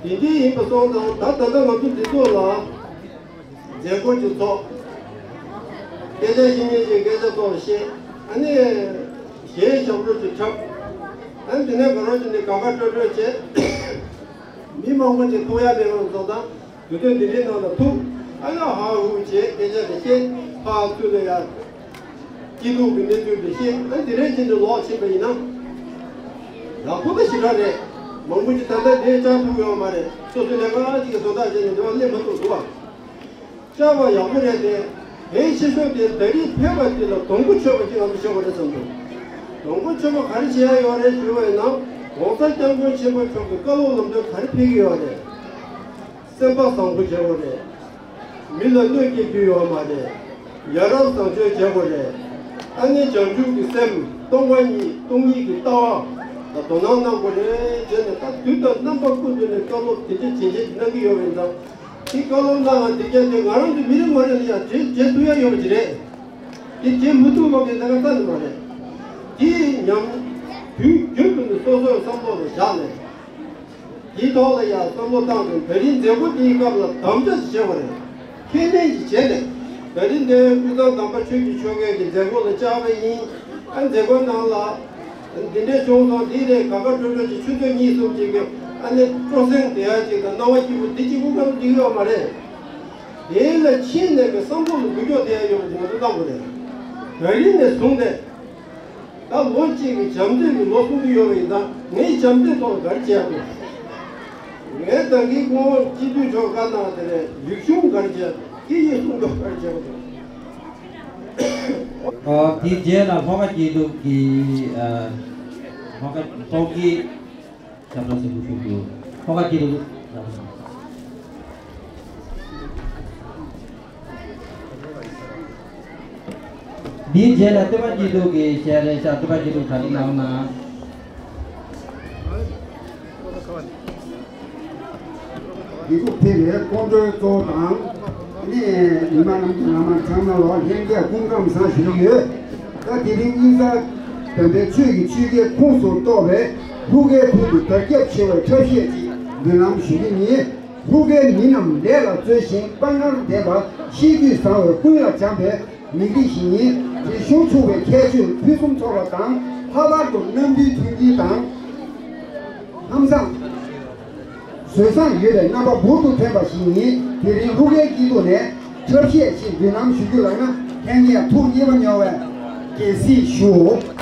དེ་འདྲའི་ཡིན་པ་སོང་ཙང་ད་ད་ལྟ་ང་ཚོ་འདི་ཚོ་ལ། མཛད་སྒོ་ཅིག་ཚོགས། སྐད་ཆ་བཤད་མཁན་ཅིག་སྐད་ཆ་ཚོགས་བཤད། ཨ་ནི་གཞས་ཞབས་བྲོ་ཅིག་འཁྲབ། ཨ་ནི་དེ་ནས་ག་རོ་ཅིག་ནས་དགའ་དགའ་སྤྲོ་སྤྲོ་བྱས། མི་མང་པོ་ཅིག་ཐུག་ཡག་མེད་པ་བཟོ་དང་དུས་ཚོད་འདི་འདྲའི་ནང་ལ་ཐུག། ཨ་ཡ་ཧ་ཧུ་བྱས་སྐད་ཆ་རེ་བཤད། ཕར་ཚུར་ལ་ཡ་སྐྱིད་སྡུག་གི་གནས་ཚུལ་རེ་བཤད། ཨ་ནི་དེ་རིང་ཅིག་ནས་ལོག་ཕྱིན་པ་ཡིན་ན། ཡག་པོ་ད་ཞེ་དྲག་རེད། མང་པོ་ཅིག་ད་ལྟ་འདིར་བཅར་ཐུབ་ཡོད་མ་རེད། སོ་སོའི་ལས་ཀ་ཅིག་གི་བཟོ་ལྟ་བྱས་ནས་འདི་བ་སླེབས་མ་ཐུབ་འདུག་བ། བཅར་བ་ཡག་པོ་རེད་དེ། གལ་ཆེ་ཤོས་དེ་ད་རེས་ཕེབས་པ་དེ་ལ་གདོང་པོ་ཆོད་པ་ཅིག་ང་ཚོ་བྱེད་དགོས་རེད་བསམ་འདུག་གདོང་པོ་ཆོད་པ་ག་རེ་བྱེད་ཡ་ཡོད་རེད་ཞུ་བ་ཡིན་ན། ༸གོང་ས་༸སྐྱབས་མགོན་ཆེན་པོ་མཆོག་གི་བཀའ་སློབ་ལམ་སྟོན་ག་རེ་ཕེབས་ཀྱི་ཡོད་རེད། སེམས་པ་བཟང་པོ་བྱེད་དགོས་རེད། མི་ལ་གནོད་སྐྱེལ་རྒྱུ་ཡོད་མ་རེད། ཡ་རབས་བཟང་སྤྱོད་བྱེད་དགོས་རེད། ཨ་ནི་བྱང་ཆུབ་ཀྱི་སེམས། སྟོང་པ་ཉིད། སྟོང་ཉིད་ཀྱི་ལྟ་བ་ལ་དོ་སྣང་གནང་དགོས་རེད་བྱས་ནས། ད་དུས་དང་རྣམ་པ་ཀུན་ཏུ་ནས་བཀའ་སློབ་དེ་འདྲ་ཇེ་ཆེ་གནང་གི་ཡོད་པ་ཡིན་ཙང་། དེ་བཀའ་སློབ་གནང་བ་དེ་གྱད་དེ་ང་རང་ཚོ་མི་རེ་ངོ་རེ་ལ་ཡང་བརྗེ་བརྗེ་ཐུབ་ཡ་ཡོད་པ་ཅིག་རེད། དེ་བརྗེ་མི་ཐུབ་པ་གི་ལས་ཀ་རྩ་ནས་མ་རེད། དེ་ཉམས་དུས་རྒྱུན་དུ་ནས་སོ་སོའི་བསམ་བློ་ལ་བཞག་ནས། དེའི་ཐོག་ལ་ཡང་བསམ་བློ་བཏང་ནས་ད་རིང་མཛད་སྒོ་དེའི་སྐབས་ལ་དམ་བཅའ་ཞིག་བྱས་པ་རེད། ཁས་ལེན་གྱི་བྱས་ནས། ད་རིང་འདིར་ཀུན་བཟང་དམ་པ་ཆོས་ཀྱི་ཆོ་གའི་གི་མཛད་སྒོ་ལ་བཅར་བ་ཡིན། ཨ་མཛད་སྒོ་ནང་ལ་འདི་འདྲའི་བྱུང་སོང་། འདི་རེད། ག་ག་ཀྲོ་ཀྲོ་ཅིག་ཆུ་ཚོད་གཉིས་གསུམ་ཅིག་གི་ཨ་ནི་སྤྲོ་གསེང་དེ་ཡ་ཅིག་དང་སྣང་བ་སྐྱིད་པོ་འདི་གཅིག་པུ་གང་འགྲིག་ཡོད་མ་རེད། དེ་ལ་ཕྱིན་ནས་ཀྱི་བསམ་བློ་ལ་འགུལ་སྐྱོད་དེ་ཡ་ཡོང་གི་མང་པོ་བཏང་དགོས་རེད། ད་རིང་ནས་བཟུང་སྟེ། ད་ལོ་གཅིག་གི་བྱམས་བརྩེ་གི་ལོ་གསུང་གི་ཡོད་པ་ཡིན་ད། ངས་བྱམས་བརྩེ་ཐོག་ལ་ག་རེ་བྱས་དགོས། ངས་ད་གིན་སྐུ་ངོ་སྤྱི་འཐུས་མཆོག་བཀའ་གནང་དེ་ནས་རིག་གཞུང་ག་རེ་བྱས་དགོས། སྐད་ཡིག་སྲུང་སྐྱོབ་ག་རེ་བྱས་དགོས། ཨ། དེའི་རྗེས་ལ་ལྷོ་ཁ་སྐྱིད་སྡུག་གི། ཨ། ལྷོ་ཁ་སྟོད་ཀྱི་ཞབས་བྲོ་གཟིགས་རྒྱུ་ཞུ་རྒྱུ། ལྷོ་ཁ་སྐྱིད་སྡུག་འདིའི་རྗེས་ལ་སྟོད་པ་སྐྱིད་སྡུག་གི་ཞལ་རས་ཤག་སྟོད་པ་སྐྱིད་སྡུག་གྲ་སྒྲིག་གནང་ན། འདི་གུ་ཕེབས་པའི་སྐུ་མགྲོན་གཙོ་བོ་དང་། ཨ་ནི་མི་མང་རྣམས་ཀྱི་ལམ་མང་ཚང་མ་ལ་ལྷན་རྒྱས་སྐུ་ཁམས་བཟང་ཞུ་གི་ཡོད། ད་དེ་རིང་དབུས་གཙང་བསྟན་པའི་ཆོས་ཀྱི་ཆུ་རྐྱལ་ཁོངས་སུ་གཏོགས་པའི་ལྷོ་ཁའི་ཁུལ་དུ་དར་ཁྱབ་ཆེ་བའི་འཁྲབ་གཞས་ཅིག་མདུན་ལམ་ཞུ་གི་ཡིན། ལྷོ་ཁའི་མི་རྣམས་ལས་ལ་བརྩོན་ཞིང་དཔའ་ངར་ལྡན་པ། གཤིས་རྒྱུད་བཟང་བའི་ཀུན་ལ་བྱམས་པའི་མི་རིགས་ཤིག་ཡིན། རིག་གཞུང་ཕྱུག་པའི་ཁྱད་ཆོས་ཕུན་སུམ་ཚོགས་པ་དང་། ལྷག་པར་དུ་རྣམ་འཕྲུལ་མཐུན་རྐྱེན་དང་། ལྷམ་བཟང་། བཟོད་བཟང་ཡོད་པའི་རྣམ་པ་འབུར་དུ་ཐོན་པ་ཞིག་ཡིན། དེ་རིང་ལྷོ་ཁའི་སྐྱིད་སྡུག་ནས་འཁྲབ་གཞས་ཤིག་མདུན་ལམ་ཞུ་རྒྱུ་ལ་ང་ལྷན་རྒྱས་ཐུགས་མཉེས་པ་མྱོང་བའི་དགྱེས་གཟིགས་ཞུ།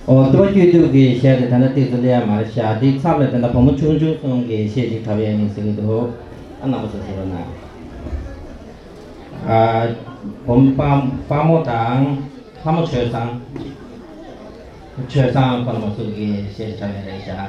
ཨོ། ལྟོ་བཅུད་དུག་གི་གཞས་དེ་ད་ལྟ་ཏོག་ཙམ་སླེབས་ཡ་མ་རེད་ཤག་འདིའི་མཚམས་ལ་ད་ལྟ་བུ་མོ་ཆུང་ཆུང་གསུམ་གྱི་གཞས་ཅིག་འཁྲབ་ཡ་ཡིན་ཟེར་གྱི་འདུག་ཨ། རྣམ་པ་ཚོ་གཟིགས་རོགས་གནང་། ཨ། བུ་མོ་དཔའ་དཔའ་མོ་དང་ལྷ་མོ་ཆོས་བཟང་། ཆོས་བཟང་ཁོ་རང་མ་སུ་གི་གཞས་འཁྲབ་ཡ་རེད་ཤག་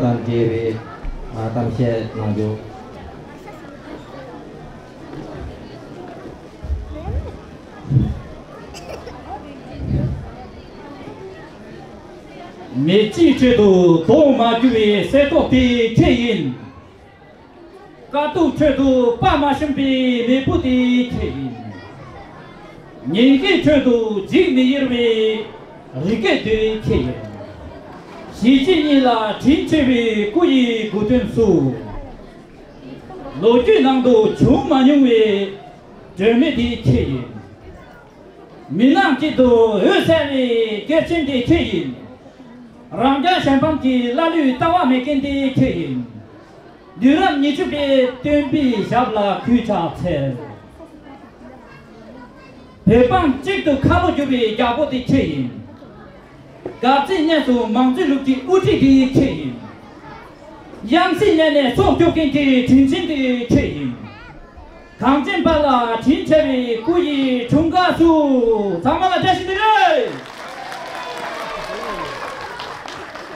དང་འབྲེལ་བའི་གཏམ་བཤད་གནང་རྒྱུ། མི་གཅིག་ཁྲོད་དུ་གདོང་མ་བསྒྱུར་བའི་གསེར་ཏོག་དེ་ཁྱེད་ཡིན། དཀའ་སྡུག་ཁྲོད་དུ་དཔའ་མ་ཞུམ་པའི་མེས་པོ་དེ་ཁྱེད་ཡིན། ཉིན་བརྒྱའི་ཁྲོད་དུ་འཇིགས་མི་ཡེར་བའི་རི་སྐེད་དེ་ཁྱེད་ཡིན། གཞིས་བྱེས་གཉིས་ལ་དྲིན་ཆེ་བའི་སྐུ་ཡི་དགུ་སྟོན་སུ། ལོ་རྒྱུས་ནང་དུ་བྱུང་མ་མྱོང་བའི་སྒྲོན་མེ་དེ་ཁྱེད་ཡིན། མི་ནག་གཅིག་ཏུ་འོད་གསལ་བའི་སྐྱེས་ཆེན་དེ་ཁྱེད་ཡིན། རང་རྒྱལ་གཞན་ཕམ་གྱི་ཀླ་ཀློའི་ལྟ་བ་མེད་མཁན་དེ་ཁྱེད་ཡིན། དུས་རབས་ཉི་ཤུ་པའི་སྟོན་པའི་ཞབས་ལ་གུས་ཕྱག་འཚལ། བོད་འབངས་གཅིག་ཏུ་ཁ་ལོ་བསྒྱུར་བའི་རྒྱལ་པོ་དེ་ཁྱེད་ཡིན། དགའ་ཚལ་གནས་སུ་མང་གཙོའི་ལུགས་ཀྱི་དབུ་ཁྲིད་དེ་ཁྱེད་ཡིན། ཡང་སྲིད་གནས་ནས་སྲོག་སྐྱོབ་མཁན་གྱི་དྲིན་ཆེན་དེ་ཁྱེད་ཡིན། གངས་ཅན་པ་ལ་དྲིན་ཆེ་བའི་སྐུ་ཡི་འཁྲུངས་སྐར་སུ་ཚང་མ་ལ་བཀྲ་ཤིས་བདེ་ལེགས།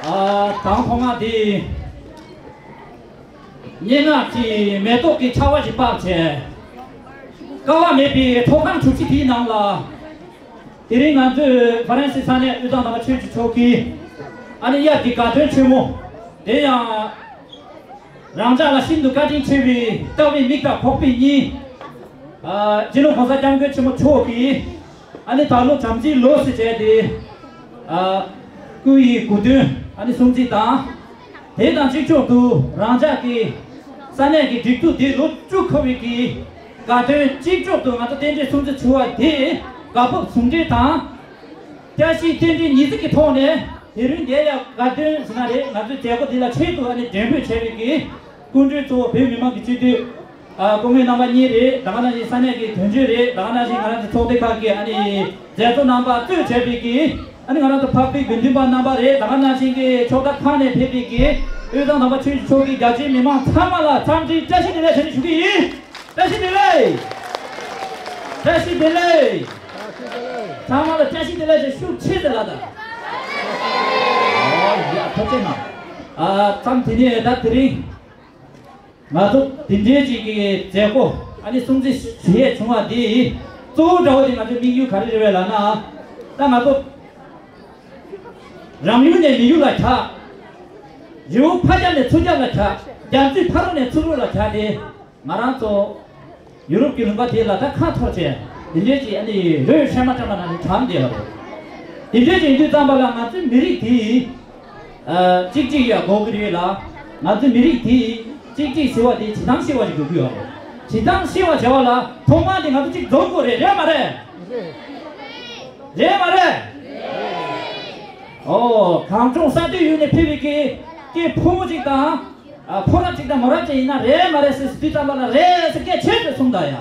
ཨ། དང་ཐོག་མ་དེ། སྙན་ངག་གི་མེ་ཏོག་གི་ཆར་པ་ཞིག་ཕབ་བྱས། ཀ་བ་མེད་པའི་ཐོག་ཁང་གྲུ་བཞི་དེའི་ནང་ལ། དེ་རིང་ང་ཚོས་ཧྥ་རན་སི་ས་གནས་དབུས་གཙང་ནང་པ་ཆོས་ཀྱི་ཕྱོགས་ཀྱི་ཨ་ནི་དབྱར་གྱི་དགའ་སྟོན་ཆེན་མོ་དེ་ཡང་ རང་ཅག་ལ་ཤིན་ཏུ་བཀའ་དྲིན་ཆེ་བའི་ལྟ་བའི་མིག་དང་ཁོག་པའི་སྙིང་། ཨ། སྤྱི་ནོར་གོང་ས་སྐྱབས་མགོན་ཆེན་པོ་མཆོག་གིས་ཨ་ནི་ད་ལོ་བྱམས་བརྩེའི་ལོ་ཟེར་བྱས་ཏེ། ཨ། སྐུ་ཡི་གོ་སྟོན་ཨ་ནི་སྲུང་བརྩི་དང་། དེ་དང་གཅིག་ཆོག་ཏུ་རང་ཅག་གི་ས་གནས་ཀྱི་སྒྲིག་འཛུགས་འདི་ལོ་བཅུ་འཁོར་བའི་གི་དགའ་སྟོན་གཅིག་ཆོག་ཏུ་ང་ཚོ་རྟེན་འབྲེལ་སྲུང་བརྩི་ཞུ་བ་དེ་དགའ་སྤོབས་ཟུང་འབྲེལ་དང་། བཀྲ་ཤིས་རྟེན་འབྲེལ་ཉི་ཚེ་གི་ཐོག་ནས་དེ་རིང་འདིར་ཡང་དགའ་སྟོན་ཟེར་ན་རེད། ང་ཚོའི་མཛད་སྒོ་འདི་ལ་ཆེད་དུ་ཨ་ནི་མགྲོན་འབོད་བྱས་པའི་གི་སྐུ་མགྲོན་གཙོ་བོ་བོད་མི་མང་གི་སྤྱི་འཐུས། ཨ། སྐུ་ངོ་རྣམ་པ་གཉིས་རེད། ད་ག་ནང་བཞིན་ས་གནས་ཀྱི་དོན་གཅོད་རེད། ད་ག་ནང་བཞིན་ང་རང་ཚོ་ཚོགས་སྡེ་ཁག་གི་ཨ་ནི་མཛད་གཙོ་རྣམ་པ་གཙོས་བྱས་པའི་གི་ཨ་ནི་ང་རང་ཚོ་འཕགས་པའི་དགེ་འདུན་པ་རྣམ་པ་རེད། ད་ག་ནང་བཞིན་གྱི་ཕྱོགས་མཐའ་ཁག་ནས་ཕེབས་པའི་གི་དབུས་གཙང་དམ་པ་ཆོས་ཀྱི་ཕྱོགས་ཀྱི་རྒྱ་ཆེའི་མི་མང་ཚང་མ་ལ་འཚམས་འདྲིའི་བཀྲ་ཤིས་བདེ་ལེགས་ཞུ་ནས་ཞུ་གི་ཡིན། བཀྲ་ཤིས་བདེ་ལེགས། བཀྲ་ཤིས་བདེ་ལེགས། ཚང་མ་ལ་བཀྲ་ཤིས་བདེ་ལེགས་ཞེས་ཤུགས་ཆེ་ཙམ་ལབ་དང་། ཨོ་ཡ། ཐུགས་རྗེ་གནང་། ཨ། མཚམས་དེ་ནས་ད་དེ་རིང་ང་ཚོ་འདི་འདྲའི་ཅིག་གི་མཛད་སྒོ་ཨ་ནི་སྲུང་བརྩི་ཞུ་ཡས་བྱུང་བ་འདི་གཙོ་བོ་འདྲ་བོ་དེ་ང་ཚོའི་དམིགས་ཡུལ་ག་རེ་རེད་པས་ལབ་ན། ད་ང་ཚོ་རང་ཡུལ་ནས་མི་ཡུལ་ལ་ཆགས། རི་བོ་ཕར་རྒྱབ་ནས་ཚུར་རྒྱབ་ལ་ཆགས། རྒྱ་མཚོའི་ཕ་རོལ་ནས་ཚུར་རོལ་ལ་ཆགས་ཏེ། ང་རང་ཚོ་ཡུ་རོབ་ཀྱི་ལུང་པ་དེ་ལ་ད་ཁ་འཐོར་བྱས་འདི་འདྲའི་ཅིག་ཨ་ནི་རོས་ཧྲལ་མ་བཀྲམ་པ་ནང་བཞིན་གྲམ་བསྡད་ཡོད་རེད། འདི་འདྲའི་ཅིག་ཡིན་དུས་ཙམ་པ་ལ་ང་ཚོའི་མི་རིགས་དེ་ཨ་གཅིག་གཅིག་ཡ་དགོས་ཀྱི་རེད་ལ། ང་ཚོའི་མི་རིགས་དེ་གཅིག་གཅིག་ཟེར་བ་དེ་བྱེད་སྟངས་ཤེས་པ་ཞིག་དགོས་ཀྱི་ཡོད་རེད། བྱེད་སྟངས་ཤེས་པ་བྱ་བ་ལ་ཐོག་མར་དེ་ང་ཚོ་གཅིག་འཛོམས་དགོས་རེད། རེད་མ་རེད། རེད་མ་རེད། ཨོ། གངས་ལྗོངས་ས་མཐོའི་ཡུལ་ནས་ཕེབས་པའི་སྐད་སྐད་ཕོ་མོ་གཅིག་དང་། ཨ། ཕོ་རབ་གཅིག་དང་མོ་རབ་གཅིག་ཡིན་ན་རེད་མ་རེད་ཟེར་དུས་ཙམ་པ་ལ་རེད་ཟེར་སྐད་ཆེ་ཙམ་གསུངས་དང་ཡ།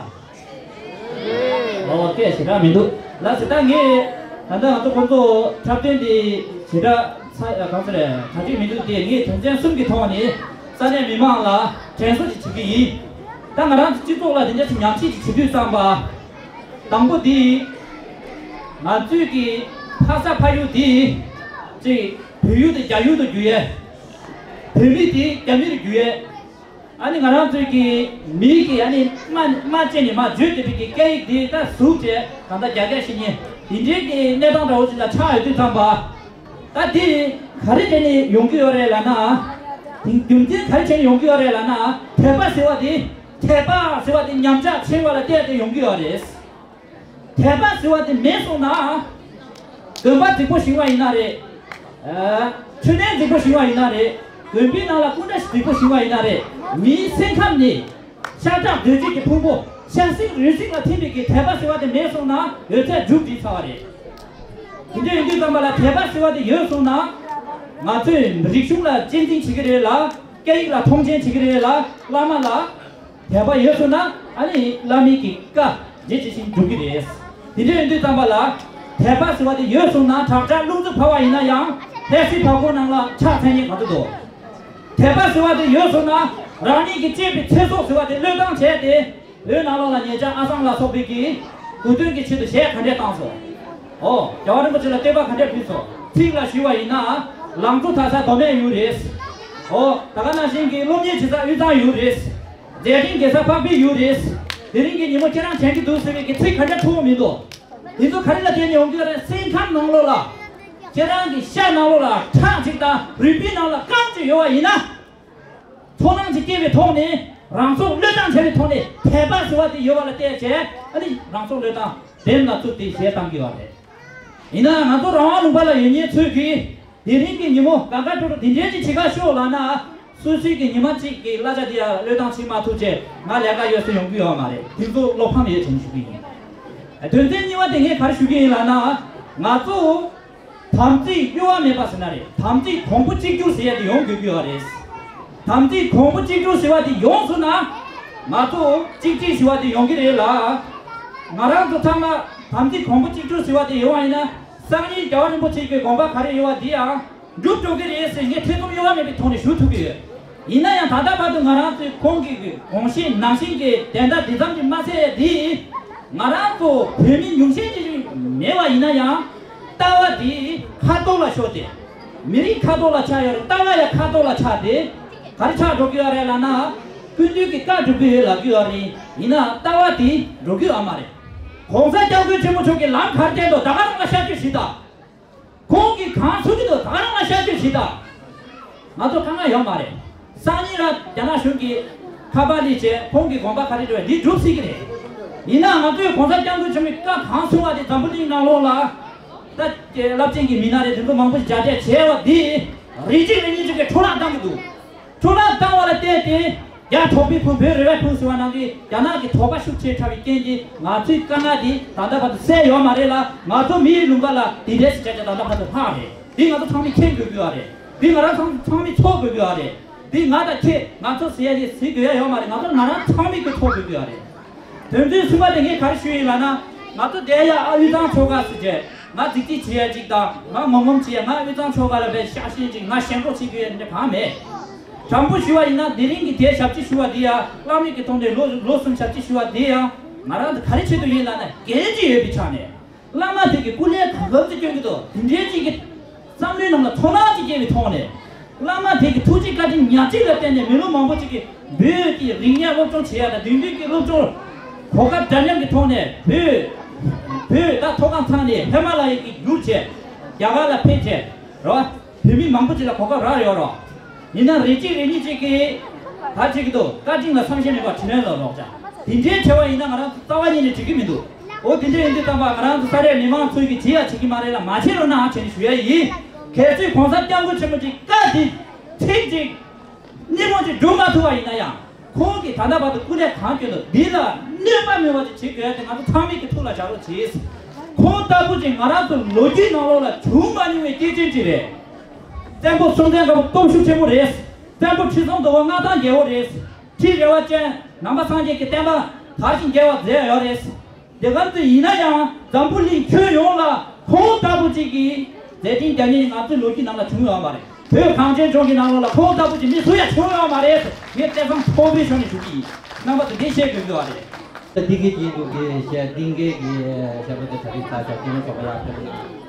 ཨོ། སྐད་ཞེ་དྲག་མི་འདུག་ལ་ཟེར། ད་ངས་ད་ལྟ་ང་ཚོ་ཁོང་ཚོ་འཁྲབ་སྟོན་འདི་ཞེ་དྲག་ཚ་གང་ཟེར་རེད། གྲ་སྒྲིག་མི་འདུག་དེ་ངས་དོན་ཚན་གསུམ་གྱི་ཐོག་ནས་ས་གནས་མི་མང་ལ་དྲན་གསོ་ཞིག་བྱེད་ཀྱི་ཡིན། ད་ང་རང་ཚོ་སྤྱི་ཚོགས་ལ་དེ་འདྲ་ཞིག་ཉམས་ཞིབ་ཅིག་བྱེད་དུས་ཙམ་པ། དང་པོ་འདི། ང་ཚོའི་གི་ཕ་ས་ཕ་ཡུལ་འདི་ཅིག་བོད་ཡུལ་དེ་རྒྱ་ཡུལ་དུ་བསྒྱུར་ཡས། བོད་མི་དེ་རྒྱ་མི་རུ་བསྒྱུར་ཡས། ཨ་ནི་ང་རང་ཚོའི་གི་མིའི་གི་ཨ་ནི་སྨྲ་སྨྲ་བཅད་ནས་མར་བརྗོད་བསྡད་པའི་གི་སྐད་ཡིག་འདི་ད་ཟུག་བྱས་གང་ལྟར་རྒྱ་སྐད་བཤད་མཁན་འདི་འདྲའི་གི་གནས་སྟངས་འདྲ་བོ་ཞིག་ལ་ཆགས་ཡོད་དུས་ཙམ་པ། ད་འདི་ག་རེ་བྱས་ནས་ཡོང་གི་ཡོད་རེད་ལབ་ན། དེ་རྒྱུ་མཚན་ག་རེ་བྱས་ནས་ཡོང་གི་ཡོད་རེད་ལབ་ན། དད་པ་ཟེར་བ་དེ། དད་པ་ཟེར་བ་དེ་ཉམས་ཆག་ཕྱིན་པ་ལ་བལྟས་ཏེ་ཡོང་གི་ཡོད་རེད། དད་པ་ཟེར་བ་དེ་མེད་སོང་ན། དགོན་པ་རྫིག་པོ་ཞིག་པ་ཡིན་ན་རེད། ཨ། མཆོད་རྟེན་རྫིག་པོ་ཞིག་པ་ཡིན་ན་རེད། དགོན་པའི་ནང་ལ་སྐུ་འདྲ་རྫིག་པོ་ཞིག་པ་ཡིན་ན་རེད། མིའི་སེམས་ཁམས་ནི་ཤ་ཁྲག་གདོས་བཅས་ཀྱི་ཕུང་པོ་ཤ་གསེང་རུས་གསེང་ལ་ཐིམ་པའི་གི་དད་པ་ཟེར་བ་དེ་མེད་སོང་ན་ཡོད་ཚད་རྒྱུགས་བྲིས་ཚར་བ་རེད། དེ་འདྲ་ཡིན་དུས་ཙམ་པ་ལ་དད་པ་ཟེར་བ་དེ་ཡོད་སོང་ན། ང་ཚོས་རིག་གཞུང་ལ་གཅེས་འཛིན་བྱེད་ཀྱི་རེད་ལ། སྐད་ཡིག་ལ་མཐོང་ཆེན་བྱེད་ཀྱི་རེད་ལ། བླ་མ་ལ་དད་པ་ཡོད་སོང་ན་ཨ་ནི་བླ་མའི་གི་བཀའ་བརྗེད་བྱེད་བཞིན་འགྲོ་གི་རེད། དེ་འདྲ་ཡིན་དུས་ཙམ་པ་ལ་དད་པ་ཟེར་བ་དེ་ཡོད་སོང་ན། དྲག་དྲག་རླུང་འཚུབ་བབས་པ་ཡིན་ན་ཡང་ལྷ་སའི་བར་སྐོར་ནང་ལ་ཕྱག་འཚལ་མཁན་ག་ཚོད་འདུག་དད་པ་ཟེར་བ་དེ་ཡོད་སོང་ན་རང་ཉིད་ཀྱིས་གཅེས་པའི་ཚེ་སྲོག་ཟེར་བ་དེ་བློས་བཏང་བྱས་ཏེ། བོད་ནང་ལོགས་ལ་ཉེ་ཆར་ཨ་སང་ལ་སོགས་པའི་གི་གོ་སྟོན་གྱི་ཆེད་དུ་གཞས་ག་འདྲས་བཏང་སོང་། ཨོ། རྒྱལ་བ་རིན་པོ་ཆེ་ལ་བསྟོད་པ་ག་འདྲས་ཕུལ་སོང་། ཚིག་ལ་ཞུས་པ་ཡིན་ན། ལང་ཚོ་དག་ས་མདོ་སྨད་ཡུལ་རེད། ཨོ། ད་ག་ནང་བཞིན་གྱི་སློབ་གཉེར་བྱེད་ས་དབུས་གཙང་ཡུལ་རེད། མཛད་འཕྲིན་རྒྱས་ས་འཕགས་པའི་ཡུལ་རེད། དེ་རིང་གི་ཉིན་མོ་ཁྱེད་རང་དྲན་གྱི་འདུག་ཟེར་བའི་གི་ཚིག་ག་འདྲས་ཐུབ་པ་མི་འདུག་དེ་ཚོ་ག་རེ་ལ་བརྟེན་ནས་ཡོང་གི་ཡོད་རེད། སེམས་ཁམས་ནང་ལོགས་ལ་ཁྱེད་རང་གི་ཤ་ནང་ལོགས་ལ་ཁྲག་ཅིག་དང་རུས་པའི་ནང་ལ་རྐང་གཅིག་ཡོད་པ་ཡིན་ན། ཚོར་སྣང་ཅིག་སྐྱེ་བའི་ཐོག་ནས་རང་སྲོག་བློས་བཏང་བྱས་པའི་ཐོག་ནས་དད་པ་ཟེར་བ་དེ་ཡོད་པ་ལ་བལྟས་བྱས། ཨ་ནི་རང་སྲོག་བློས་བཏང་འདེམས་ལ་བཙུགས་ཏེ་གཞས་བཏང་གི་ཡོད་རེད། ཡིན་ན་ང་ཚོ་རང་དབང་ལུང་པ་ལ་ཡོད་མཁན་ཚོས་ཀྱིས་དེ་རིང་གི་ཉིན་མོ་གང་ག་དྲོ་དྲོ་དེ་འདྲའི་ཅིག་བྱེད་ཁ་ཤོག་ལབ་ན། སོ་སོའི་གི་ཉི་མ་གཅིག་གི་གླ་ཆ་དེ་ཡང་བློས་བཏང་བྱེད་མ་ཐུབ་བྱས། ང་ལས་ཀ་ཡོད་ས་ཡོང་གི་ཡོད་མ་རེད། དེ་ཚོ་བློ་ཕམ་ཡོད་ཅེས་ཞུ་གི་ཡིན། དོན་ཚན་གཉིས་པ་དེ་ངས་ག་རེ་ཞུ་གི་ཡིན་ལབ་ན། ང་ཚོ་དམ་ཚིག་གཡོ་བ་མེད་པ་ཟེར་ན་རེད། དམ་ཚིག་གོང་བུ་གཅིག་གྱུར་ཟེར་ཡ་དེ་ཡོང་དགོས་ཀྱི་ཡོད་རེད། དམ་ཚིག་གོང་བུ་གཅིག་གྱུར་ཟེར་བ་དེ་ཡོང་སོང་ན། ང་ཚོ་གཅིག་སྒྲིལ་ཟེར་བ་དེ་ཡོང་གི་རེད་ལ། ང་རང་ཚོ་ཚང་མ་དམ་ཚིག་གོང་བུ་གཅིག་གྱུར་ཟེར་བ་དེ་ཡོང་བ་ཡིན་ན། སང་ཉིན་རྒྱལ་བ་རིན་པོ་ཆེ་གི་དགོངས་པ་ག་རེ་ཡོད་པ་དེ་ཡང་འགྲུབ་འགྲོ་གི་རེད་ཟེར་ངས་ཐེ་ཚོམ་གཡོ་བ་མེད་པའི་ཐོག་ནས་ཞུ་ཐུབ་ཀྱི་ཡོད། ཡིན་ན་ཡང་ད་ལྟ་བར་དུ་ང་རང་ཚོའི་གོང་གི་དགོངས་གཞི་ནང་བཞིན་གྱི་བདེན་མཐའ་འདི་ཙམ་གྱིས་མ་ཟད་དེ། ང་རང་ཚོ་བོད་མི་ཉུང་ཤས་ཅིག་མེད་པ་ཡིན་ན་ཡང་། ལྟ་བ་དེ་ཁ་ཐོར་ལ་ཤོར་ཏེ། མི་རིགས་ཁ་ཐོར་ལ་ཆགས་ཡོད་རེད། ལྟ་བ་ཡང་ཁ་ཐོར་ལ་ཆགས་ཏེ། ག་རེ་ཆགས་འགྲོ་གི་ཡོད་རེད་ལབ་ན། སྐུ་མདུན་གྱི་བཀའ་སྒྲུབ་ཀྱི་ཡོད་ལབ་ཀྱི་ཡོད་རེད། ཡིན་ན་ལྟ་བ་དེ་འགྲོ་གི་ཡོད་མ་རེད། གོང་ས་སྐྱབས་མགོན་ཆེན་པོ་མཆོག་གིས་ལམ་ག་རེ་བསྟན་འདུག་ད་ག་རང་ལ་ཤར་སྐྱོད་བྱེད་དང་། ཁོང་གིས་གང་གསུང་གི་འདུག་ད་ག་རང་ལ་ཤར་སྐྱོད་བྱེད་དང་། ང་ཚོ་དཀའ་ངལ་ཡོད་མ་རེད། སང་ཉིན་ར་རྒྱ་ནག་གཞུང་གིས་ཁ་པར་ལས་བྱས་ཁོང་གི་དགོངས་པ་ག་རེ་འགྲོ་བས་འདི་སྒྲུབ་སྲིད་ཀྱི་རེད། ཡིན་ན་ང་ཚོས་གོང་ས་སྐྱབས་མགོན་ཆེན་པོའི་བཀའ་གང་གསུང་བ་དེ་འཛམ་བུ་གླིང་ནང་ལོགས་ལ་ད་རླབས་ཆེན་གྱི་མི་སྣ་རེད། དེ་ཚོ་མང་པོ་ཞིག་མཇལ་འཕྲད་བྱས་པ་འདི་རེ་གཅིག་རེ་གཉིས་གཅིག་གིས་འཕྲོ་བརླག་བཏང་གི་འདུག་འཕྲོ་བརླག་བཏང་བ་ལ་བརྟེན་ཏེ་རྒྱ་དོག་པའི་ཕུང་བོད་རེ་བའི་ཕུང་ཟེར་བ་ནང་གི་རྒྱ་ནག་གི་དོགས་པ་ཤུགས་ཆེ་དྲགས་པའི་རྐྱེན་གྱིས་ང་ཚོའི་དཀའ་ངལ་འདི་ད་ལྟ་བར་དུ་སེལ་ཡོད་མ་རེད་ལ། ང་ཚོ་མི་ཡི་ལུང་པ་ལ་འདི་འདྲས་སེ་བྱས་བྱས་ད་ལྟ་བར་དུ་ལྷག་རེད། འདི་ང་ཚོ་ཚང་མས་མཁྱེན་དགོས་ཀྱི་ཡོད་རེད། འདི་ང་རང་ཚང་ཚང་མས་ཚོར་དགོས་ཀྱི་ཡོད་རེད། འདི་ང་དང་ཁྱེད་ང་ཚོ་ཟེར་ཡ་ཞིག་ཟེར་དགོས་ཡ་ཡོད་མ་རེད། ང་ཚོ་ང་རང་ཚང་མས་ཀྱི་ཚོར་དགོས་ཀྱི་ཡོད་རེད། དོན་ཚན་གསུམ་པ་དེ་ངས་ག་རེ་ཞུ་ཡིན་ལབ་ན། ང་ཚོ་དེ་ཡ་ཨ་དབུས་གཙང་ཆོལ་ཁ་ཟེར་བྱས་ང་རྫིག་རྫིག་བྱེད་ཡ་ཅིག་དང་ང་ངོམ་ངོམ་བྱེད་ཡ། ང་དབུས་གཙང་ཆོལ་ཁ་ལ་བས་ཤ་ཞེན་ཅིག་ང་ཞེན་ཁོག་བྱེད་དགོས་ཡ་འདི་གང་མེད། དྲང་པོ་ཞུ་བ་ཡིན་ན་དེ་རིང་གི་དེ་ཞབས་ཕྱི་ཞུ་བ་འདི་ཡང་བླ་མེད་ཀྱི་ཐོག་ནས་ལོ་ལོ་གསུམ་ཞབས་ཕྱི་ཞུ་བ་འདི་ཡང་ང་རང་ཚོ་ག་རེ་ཆེད་དུ་ཡིན་ལབ་ན་འགན་ཅིག་ཡོད་པའི་ཆ་ནས། བླ་མ་དེ་གི་སྐུ་ལས་གང་འཚམ་ཅིག་སྐྱོན་གྱི་འདུག་དེ་འདྲའི་ཅིག་གི་བསམ་བློའི་ནང་ལ་ཚོར་སྣང་ཅིག་སྐྱེ་བའི་ཐོག་ནས། བླ་མ་དེ་གི་ཐུགས་རྗེ་བཀའ་དྲིན་ཉག་གཅིག་ལ་བརྟེན་ནས་མི་ལོ་མང་པོ་ཅིག་གི་བོད་ཀྱི་རིག་གནས་སློབ་སྦྱོང་བྱེད་ཡ་དང་དེང་དུས་ཀྱི་སློབ་སྦྱོང་གོ་སྐབས་འདྲ་མཉམ་གྱི་ཐོག་ནས་བོད་བོད་ད་མཐོ་སྒང་ཚང་ནས་ཧི་མ་ལ་ཡའི་གི་བསྒྱུར་བྱས་རྒྱ་གར་ལ་ཕེབས་བྱས་རོ། བོད་མི་མང་པོ་ཅིག་ལ་གོ་སྐབས་རག་ཡོད་རོགས། ཡིན་ན་རེ་གཅིག་རེ་གཉིས་ཅིག་གིས་ད་ཅིག་གི་འདུག་བཀའ་དྲིན་ལ་བསམ་ཤེས་མེད་པར་དྲིན་ལན་ལ་ལོག་ཅག་དེ་འདྲའི་བྱ་བ་ཡིན་ན་ང་རང་ཚོ་རྩ་བ་ཉིད་ནས་འགྲིག་གི་མི་འདུག་འོ་དེ་འདྲ་ཡིན་དུས་ཙམ་པ་ང་རང་ཚོ་ས་རའི་མི་མང་ཚོས་ཀྱི་བྱེད་ཡ་བྱེད་ཀྱི་མ་རེད་ལ་མ་བྱེད་རོགས་གནང་བྱས་ནས་ཞུ་ཡ་ཡིན། གལ་སྲིད་གོང་ས་སྐྱབས་མགོན་ཆེན་པོ་གྱིས་བཀའ་འདི་ཚིག་ཅིག་སྣེ་མོ་ཅིག་སྒྲུབ་མ་ཐུབ་པ་ཡིན་ན་ཡང་། ཁོང་གིས་ད་ལྟ་བར་དུ་སྐུ་ལས་གང་བསྐྱོན་ནོ་འདི་ལ་གནོད་པ་མེད་པ་ཅིག་བྱེད་དགོས་ཏེ་ང་ཚོ་ཚང་མས་ཀྱི་ཐུགས་ལ་བཞག་རོགས་གྱིས། ཁོང་ལྟ་བུ་ཅིག་ང་རང་ཚོ་ལོ་རྒྱུས་ནང་ལོགས་ལ་བྱུང་མ་མྱོང་བའི་སྐྱེས་ཆེན་ཅིག་རེད། བཙན་པོ་སྲོང་བཙན་སྒམ་པོ་སྟོབས་ཤུགས་ཆེན་པོ་རེད། བཙན་པོ་ཁྲི་སྲོང་ལྡེ་བ་མངའ་ཐང་རྒྱས་པོ་རེད། ཁྲི་རལ་པ་ཅན་ནང་པ་སངས་རྒྱས་ཀྱི་བསྟན་པ་དར་ཞིང་རྒྱས་པ་མཛད་ཡོད་རེད། དེ་ག་ཚོད་ཡིན་ན་ཡང་འཛམ་བུ་གླིང་ཁྱོན་ཡོངས་ལ་ཁོང་ལྟ་བུ་ཅིག་གིས་མཛད་འཕྲིན་རྒྱ་ངེས་ང་ཚོའི་ལོ་རྒྱུས་ནང་ལ་བྱུང་ཡོད་མ་རེད། བོད་གངས་ཅན་ལྗོངས་ཀྱི་ནང་ལོགས་ལ་ཁོང་ལྟ་བུ་ཅིག་མི་སུ་ཡང་བྱུང་ཡོད་མ་རེད། ངས་བསྟན་བཟང་ཕོ་བའི་ཞོར་ནས་ཞུ་གི་ཡིན། རྣམ་པ་ཚོ་འདི་བཤད་དགོས་ཀྱི་བ་རེད། ད་འདི་གའི་རྗེས་འདུག་གི་བཤད་འདི་གའི་གི་བཤད་པ་དེ་ད་རིང་ད་ཞག་དེ་ནས་ཚོགས་པ་ཡག་ཕེབས་ན།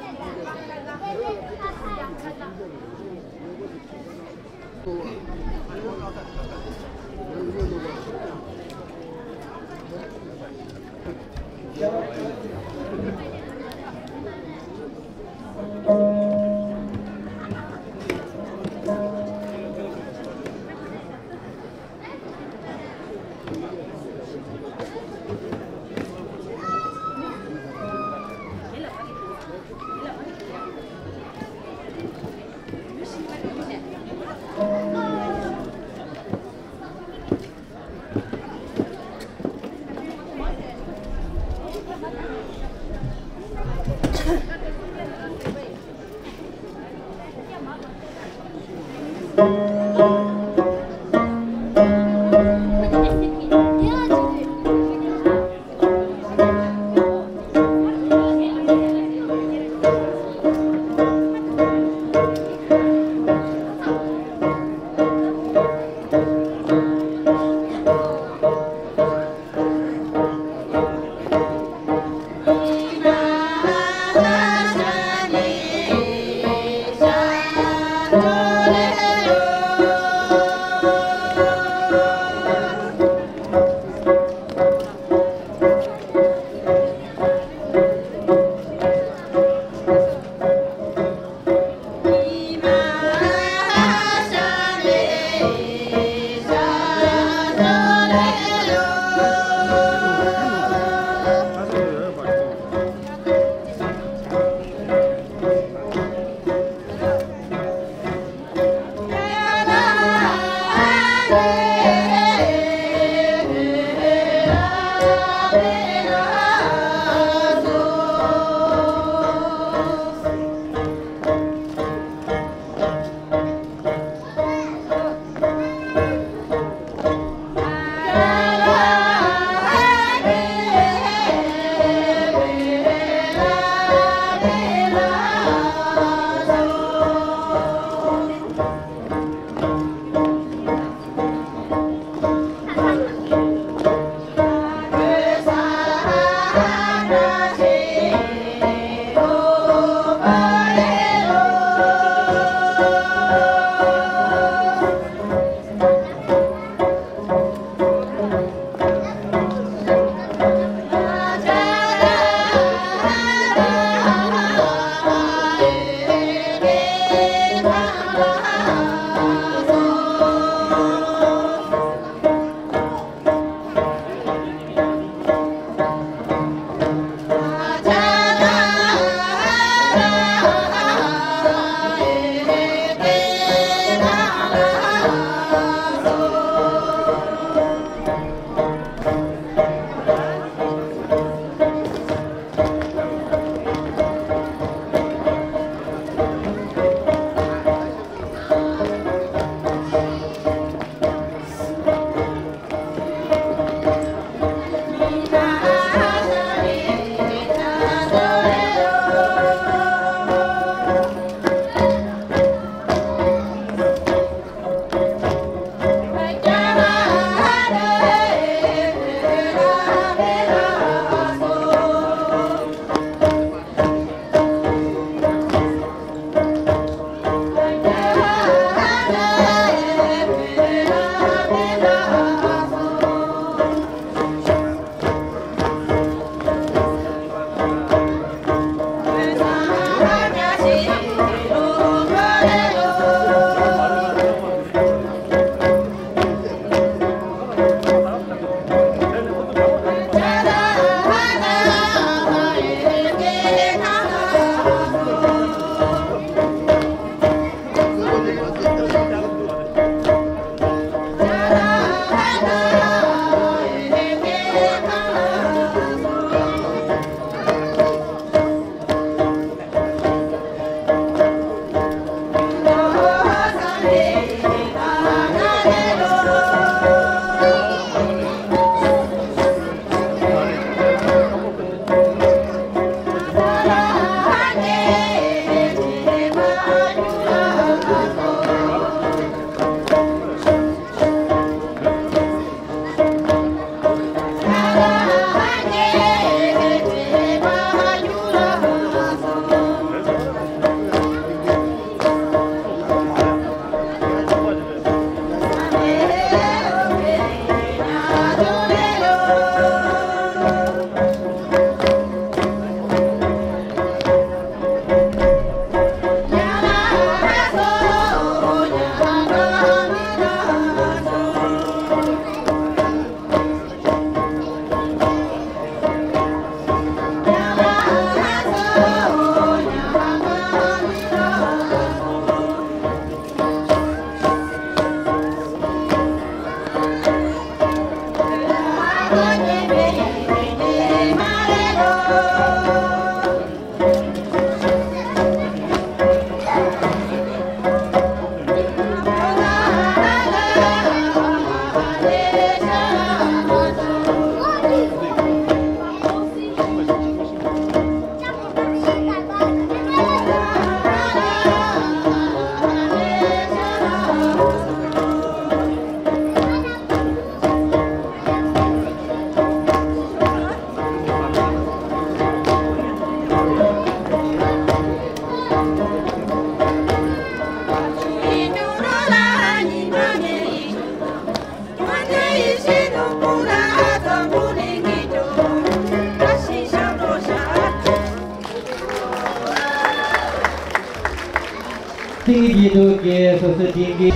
ཏིང་ངེ་འཛིན་དུ་སྐྱེས་སོ་སོའི་ཏིང་ངེ།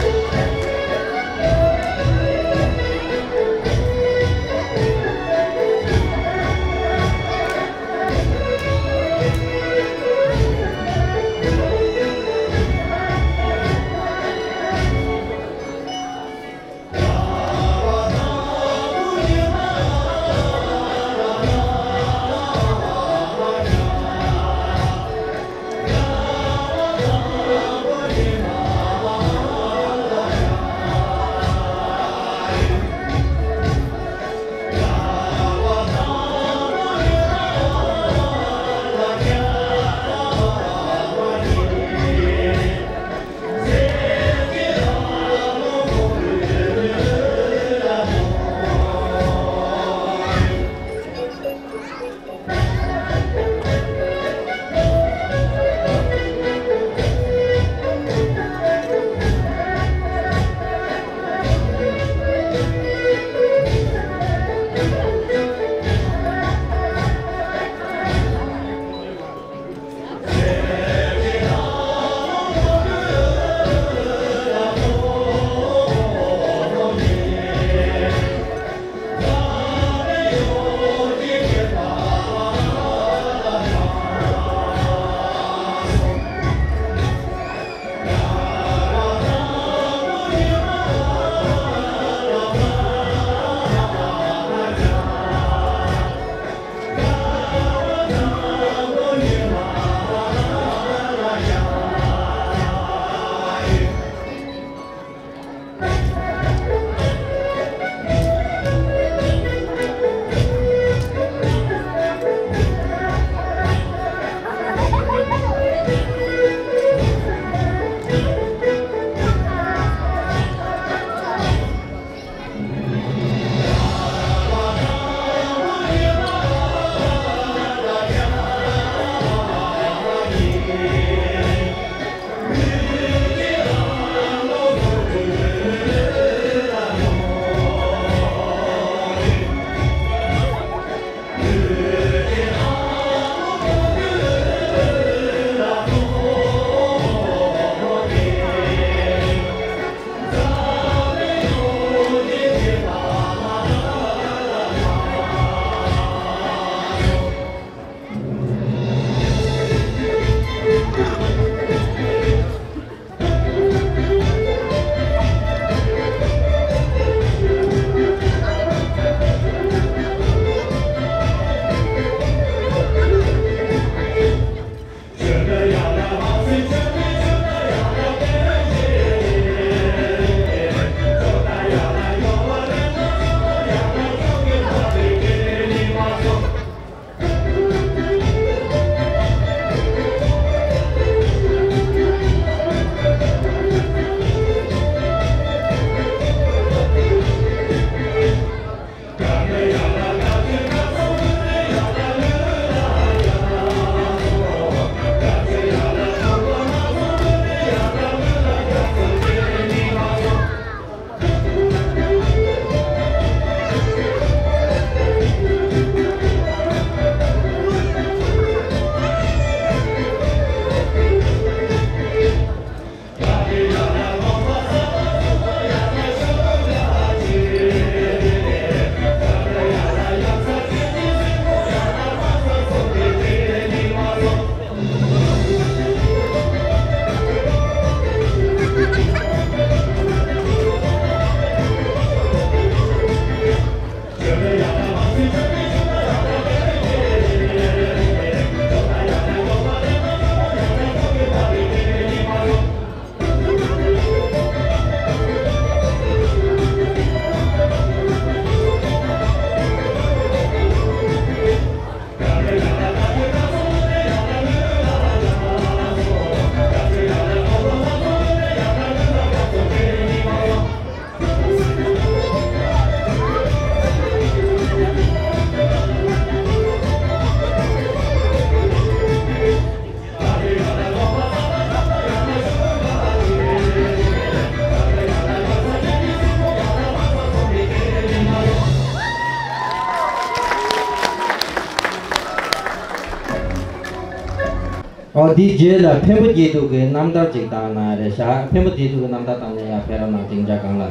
ཨོ་འདིའི་རྗེས་ལ་འཕན་པོ་དགྱེས་གདུགས་ཀྱི་རྣམ་ཐར་ཅིག་བཏང་གནང་རེད་ཤག་འཕན་པོ་དགྱེས་གདུགས་ཀྱི་རྣམ་ཐར་བཏང་ནས་ཡར་ཕེབས་རོགས་གནང་། སྡིངས་ཆ་སྒང་ལ།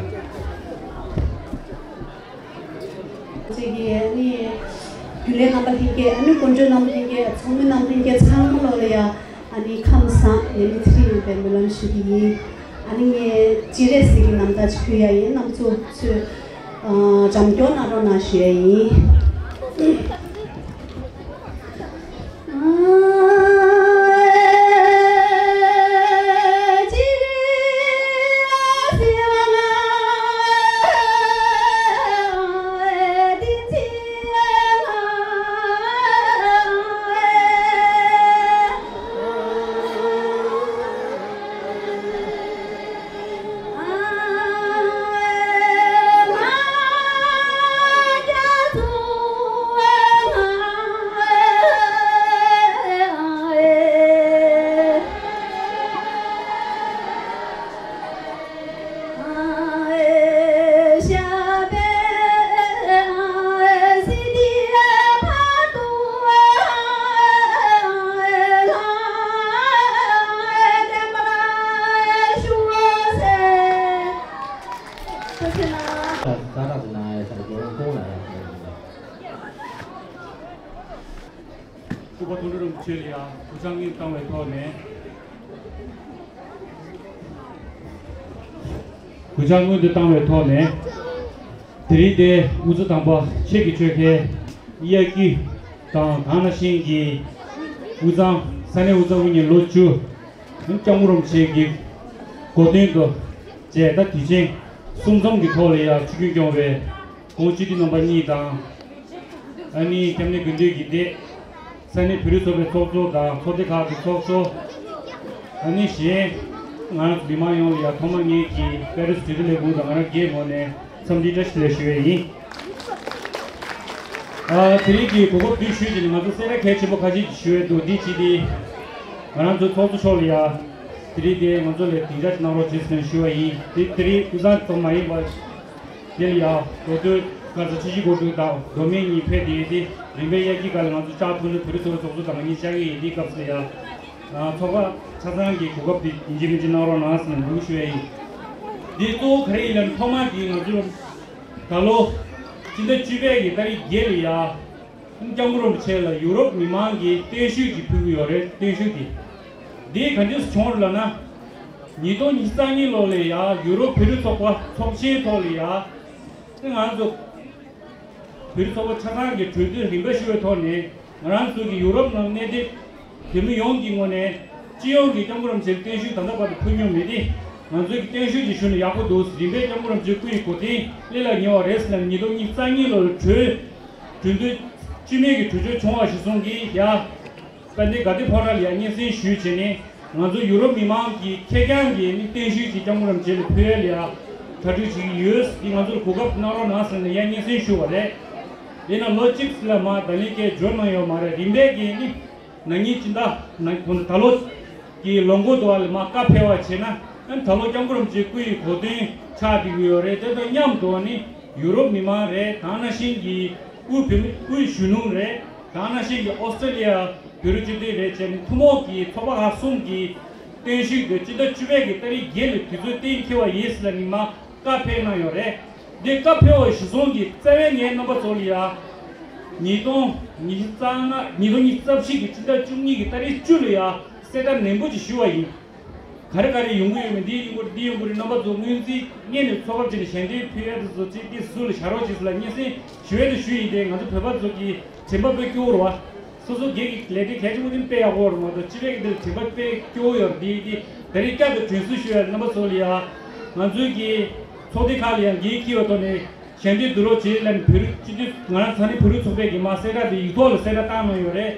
ཅིག་གིས་ཨ་ནི་རྒྱུན་ལས་རྣམ་པ་ལྷན་རྒྱས། ཨ་ནི་སྐུ་མགྲོན་རྣམ་པ་ལྷན་རྒྱས། ཚོགས་མི་རྣམ་པ་ལྷན་རྒྱས་ཚང་མ་ལོ་ལ་ཡ་ཨ་ནི་ཁམས་བཟང་ནད་མེད་ཚེ་རིང་ཡོང་བའི་སྨོན་ལམ་ཞུ་གི་ཡིན། ཨ་ནི་ངས་སྤྱན་རས་གཟིགས་ཀྱི་རྣམ་ཐར་ཅིག་ཕུལ་ཡ་ཡིན། རྣམ་ཚོ་ཚོས་འཇམ་སྐྱོར་གནང་རོགས་གནང་ཞུ་ཡ་ཡིན། སྐུ་པར་མཐོང་གྲོལ་རིན་པོ་ཆེ་ལ་ཡང་གུས་ཕྱག་སྔོན་དུ་བཏང་བའི་ཐོག་ནས། གུས་ཕྱག་སྔོན་དུ་བཏང་བའི་ཐོག་ནས། དེ་རིང་འདིར་དབུ་གཙོ་དམ་པ་ཆེད་ཀྱི་ཆོས་ཁན་དབྱར་སྐྱིད་དང་དེ་ནང་བཞིན་གྱི་དབུས་གཙང་ས་གནས་དབུས་གཙང་དབུ་བརྙེས་ལོ་བཅུ། སྐྱབས་མགོན་རིན་པོ་ཆེ་གི་གོ་སྟོན་དུ་བཅས། ད་དུས་ཆེན་གསུམ་འཛོམས་ཀྱི་ཐོག་ལ་ཡང་ཆིབས་བསྒྱུར་སྐྱོང་བའི་ཁོང་སྤྱི་འཐུས་རྣམ་པ་གཉིས་དང་། ཨ་ནི་སྐྱབས་གནས་དགེ་འདུན་གྱི་སྡེ། ས་གནས་བོད་རིགས་ཚོགས་པའི་ཚོགས་གཙོ་དང་ཚོགས་སྡེ་ཁག་གི་ཚོགས་གཙོ། ཨ་ནི་གཞན་ང་རང་ཚོ་མི་མང་ཡོངས་ལ་ཡང་ཐོག་མར་ངེད་ཀྱི་པེ་རིས་དོན་ལས་ཁུངས་དང་ང་རང་སྒེར་ངོས་ནས་འཚམས་འདྲི་བཀྲ་ཤིས་བདེ་ལེགས་ཞུ་ཡས་ཡིན། ཨ་དེ་རིང་གི་གོ་སྐབས་འདི་ཞུས་བྱས་ནས་ང་ཚོ་གསལ་བསྒྲགས་གལ་ཆེན་པོ་ཁ་ཤས་ཅིག་ཞུ་ཡས་འདུག་འདི་གཅིག་དེ། ང་རང་ཚོའི་ཚོགས་གཙོ་མཆོག་ལ་ཡ། དེ་རིང་དེ་ང་ཚོ་ལ་སྡིངས་ཆ་ཅིག་གནང་རོགས་བྱེད་ཟེར་ནས་ཞུ་བ་ཡིན། དེ་དེ་རིང་དབུས་གཙང་ཙམ་མ་ཡིན་པར། དེ་ལ་ཡ་མདོ་སྟོད་ག་ས་ཆུ་བཞི་སྒང་དྲུག་དང་མདོ་སྨད་གཉིས་ཕེབས་ཏེ་ཡོད་དེ། རིམ་པས་དབྱར་སྐྱིད་སྒང་ལ་ང་ཚོ་ལྕགས་མཐོང་ལ་བོད་རིགས་ཚོགས་པའི་ཚོགས་གཙོ་དང་ང་གཉིས་བཅར་གྱི་ཡིན། དེའི་སྐབས་སུ་ལ་ཡ། ཚོགས་པ་ཆ་ཚང་གི་གོ་སྐབས་དེ་ཡིན་གཅིག་མིན་གཅིག་གནང་རོགས་གནང་ཟེར་ནས་འབོད་སྐུལ་ཞུ་ཡ་ཡིན། འདི་གཙོ་བོ་ག་རེ་ཡིན་ལབ་ན། ཐོག་མར་གྱི་ང་ཚོ་ད་ལོ་སྤྱི་ཟླ་བཅུ་པའི་གི་ཏ་རིག་བརྒྱད་ལ་ཡ། སྐྱབས་མགོན་རིན་པོ་ཆེ་ལ་ཡུ་རོབ་མི་མང་གིས་བརྟན་བཞུགས་ཅིག་ཕུལ་གྱི་ཡོད་རེད། བརྟན་བཞུགས་དེ། འདི་ག་འདྲས་བྱུང་རེད་ལབ་ན། ཉིས་སྟོང་ཉི་ཤུ་རྩ་གཉིས་ལོ་ལ་ཡ་ཡུ་རོབ་བོད་རིགས་ཚོགས་པ་ཚོགས་ཆེན་ཐོག་ལ་ཡ། དེ་ང་ཚོ་བོད་རིགས་ཚོགས་པ་ཆ་ཚང་གི་གྲོས་བསྡུར་རིམ་པ་ཞུ་བའི་ཐོག་ནས། ང་རང་ཚོ་གི་ཡུ་རོབ་ནང་གནས་སྡོད་བོད་མི་ཡོངས་ཀྱི་ངོས་ནས། སྤྱི་ཡོངས་ཀྱི་སྐྱབས་མགོན་རིན་པོ་ཆེར་བརྟན་བཞུགས་ད་ལྟ་བར་དུ་ཕུལ་མྱོང་མེད་དེ། ང་ཚོས་ཀྱི་བརྟན་བཞུགས་ཅིག་ཞུས་ན་ཡག་པོ་འདུག་རིམ་པས་སྐྱབས་མགོན་རིན་པོ་ཆེའི་སྐུ་ཡི་གོ་སྟོན་སླེབས་ལ་ཉེ་བ་རེད་ཟེར་ནས། ཉིས་སྟོང་ཉི་ཤུ་རྩ་གཉིས་ལོར་གྲོས་གྲོས་མཐུན་སྤྱི་མོས་ཀྱི་གྲོས་ཆོད་བྱུང་བ་གཞིར་བཟུང་གིས་ཡ། དཔལ་ལྡན་དགའ་ལྡན་ཕོ་བྲང་ལ་ཡ་སྙན་སེང་ཞུས་བྱས་ནས། ང་ཚོ་ཡུ་རོབ་མི་མང་གི་ཁེར་རྐྱང་གི་ནི་བརྟན་བཞུགས་ཀྱི་སྐྱབས་མགོན་རིན་པོ་ཆེ་ལ་ཕུལ་ཡ་ལ་ཡ་གྲ་སྒྲིག་བྱེད་ཀྱི་ཡོད། འདི་ང་ཚོར་གོ་སྐབས་གནང་རོགས་གནང་ཟེར་ནས་ཡ་སྙན་སེང་ཞུ་བ་རེད། ཡིན་ན་ལོ་གཅིག་ཙམ་ལ་མར་བརྡ་ལན་སྐད་འབྱོར་གནང་ཡོད་མ་རེད། རིམ་པས་ཀྱིས་ནི་ན་ནིང་སྤྱི་ཟླ་ན་གོང་དུ་ད་ལོ་གི་ལོ་འགོ་དུ་བ་ལ་མར་བཀའ་ཕེབས་པ་བྱས་ན། ཨ་ནི་ད་ལོ་སྐྱབས་མགོན་རིན་པོ་ཆེའི་སྐུ་ཡི་གོ་སྟོན་ཆགས་བསྡད་ཀྱི་ཡོད་རེད། དེ་དང་མཉམ་དུ་ནི་ཡུ་རོབ་མི་མང་རེད། དེ་ནང་བཞིན་གྱི་དབུས་བོད་མི་དབུས་གཞོན་ནུ་རེད། དེ་ནང་བཞིན་གྱི་ཨོ་སི་ཀྲི་ལི་ཡ་བོད་རིགས་སྤྱི་མཐུན་རེད་བྱས་ནས། ཐུན་མོང་གི་ཚོགས་པ་ཁག་གསུམ་གྱི་བརྟན་བཞུགས་དེ་སྤྱི་ཟླ་བཅུ་པའི་གི་ཏ་རིག་བརྒྱད་ལ་དུས་ཚོད་གཏན་འཁེལ་བ་ཡིན་ཟེར་ནས་མར་བཀའ་ཕེབས་གནང་ཡོད་རེད། འདི་བཀའ་ཕེབས་པ་གཞིར་བཟུང་གིས་རྩ་བའི་ངའི་རྣམ་པ་ཚོ་ལ་ཡ། ཉིས་སྟོང་ཉི་ཤུ་རྩ་ལྔ། ཉིས་སྟོང་ཉི་ཤུ་རྩ་བཞི་གི་སྤྱི་ཟླ་བཅུ་གཉིས་ཀྱི་ཏ་རིག་བཅུ་ལ་ཡ་གསལ་བསྒྲགས་ནན་པོ་ཅིག་ཞུ་བ་ཡིན། ག་རེ་ག་རེ་ཡོང་གི་ཡོད་མེད། འདི་ཡོང་གི་རེད། འདི་ཡོང་གི་རེད། རྣམ་པ་ཚོ་སྔོན་རྩིས་སྔོན་ནས་ཚོགས་སྐབས་བྱས་ནས་ཞལ་འདེབས་ཕུལ་ཡ་དེ་ཚོ་ཅིག་དེ་ཟུར་ལ་བཞག་རོགས་བྱེད་ཟེར་ལ་སྙན་སེང་ཞུ་ཡ་དེ་ཞུ་ཡིན་ཏེ། ང་ཚོ་བོད་པ་ཚོ་གི་དྲན་པ་དཔེ་སྐྱོ་བོ་རེད་བ། སོ་སོ་སྒེར་གྱི་ལས་དོན་གལ་ཆེན་པོ་དེ་དཔེ་ཡག་པོ་རེད་མ་གཏོགས། སྤྱི་པའི་གི་འདིར་དྲན་པ་དཔེ་སྐྱོ་བོ་ཡོད་རེད། འདི་དེ་ད་རེས་བསྐྱར་དུ་དྲན་གསོ་ཞུ་ཡ། རྣམ་པ་ཚོ་ལ་ཡ། ང་ཚོའི་གི་ཚོགས་སྡེ་ཁག་ལ་ཡང་འགན་འཁྱེར་བའི་ཐོག་ནས་ཞལ་འདེབས་བསྡུ་རོགས་བྱེད་ལབ་ནས། བོད་རིགས་སྤྱི་འཐུས་ང་རང་ས་གནས་བོད་རིགས་ཚོགས་པའི་གི་མར་གསལ་བསྒྲགས་དེ་ཡིག་ཐོག་ལ་གསལ་བསྒྲགས་བཏང་གནང་ཡོད་རེད།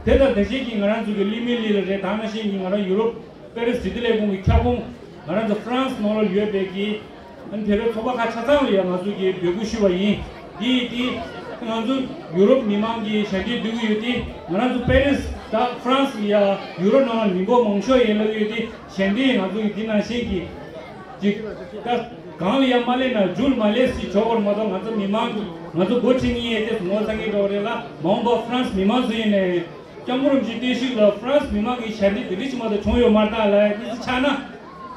དེ་དང་དེ་བཞིན་གྱི་ང་རང་ཚོ་གི་ལི་མི་ལི་ལ་རེད། དེ་ནང་བཞིན་གྱི་ང་རང་ཡུ་རོབ་པེ་རི་སི་འབྲེལ་ཡོད་ལས་ཁུངས་ཀྱི་ཁྱབ་ཁོངས། ང་རང་ཚོ་ཧྥ་རན་སི་ནང་ལ་ཡོད་པའི་གི་ཨ་ནི་བོད་པའི་ཚོགས་པ་ཁག་ཆ་ཚང་ལ་ཡང་ང་ཚོ་གིས་འབོད་སྐུལ་ཞུ་བ་ཡིན། འདི་དེ་ང་ཚོ་ཡུ་རོབ་མི་མང་གིས་ཞལ་འདེབས་བསྡུ་གི་ཡོད་དེ། ང་རང་ཚོ་པེ་རི་སི་དང་ཧྥ་རན་སི་ལ་ཡང་ཡུ་རོབ་ནང་ལ་མི་འབོར་མང་ཤོས་ཡིན་ལབ་ཡོད་དེ། ཞལ་འདེབས་ང་ཚོ་གིས་འདི་ནང་བཞིན་གྱི་ཅིག་ད་གང་ལ་ཡང་མ་སླེབས་ན་མཇུག་ལ་མ་སླེབས་སྲིད་ཆོག་པར་མ་གཏོགས། ང་ཚོ་མི་མང་གི་ང་ཚོ་འགོ་ཁྲིད་ངེས་ཡས་དེ་ངོ་ཚ་ངེས་འགྲོ་བ་རེད་ལ། མ་འོངས་པ་ཧྥ་རན་སི་མི་མང་ཚོ་ཡིན་ནའི། སྐྱབས་མགོན་རིན་པོ་ཆེའི་བརྟན་བཞུགས་ལ་ཧྥ་རན་སི་མི་མང་གི་ཞལ་འདེབས་དེ་འདྲ་ཅིག་མ་གཏོགས་བྱུང་ཡོད་མ་རེད་ད་ལབ་ཡ་དེ་ཚོ་ཆགས་ན།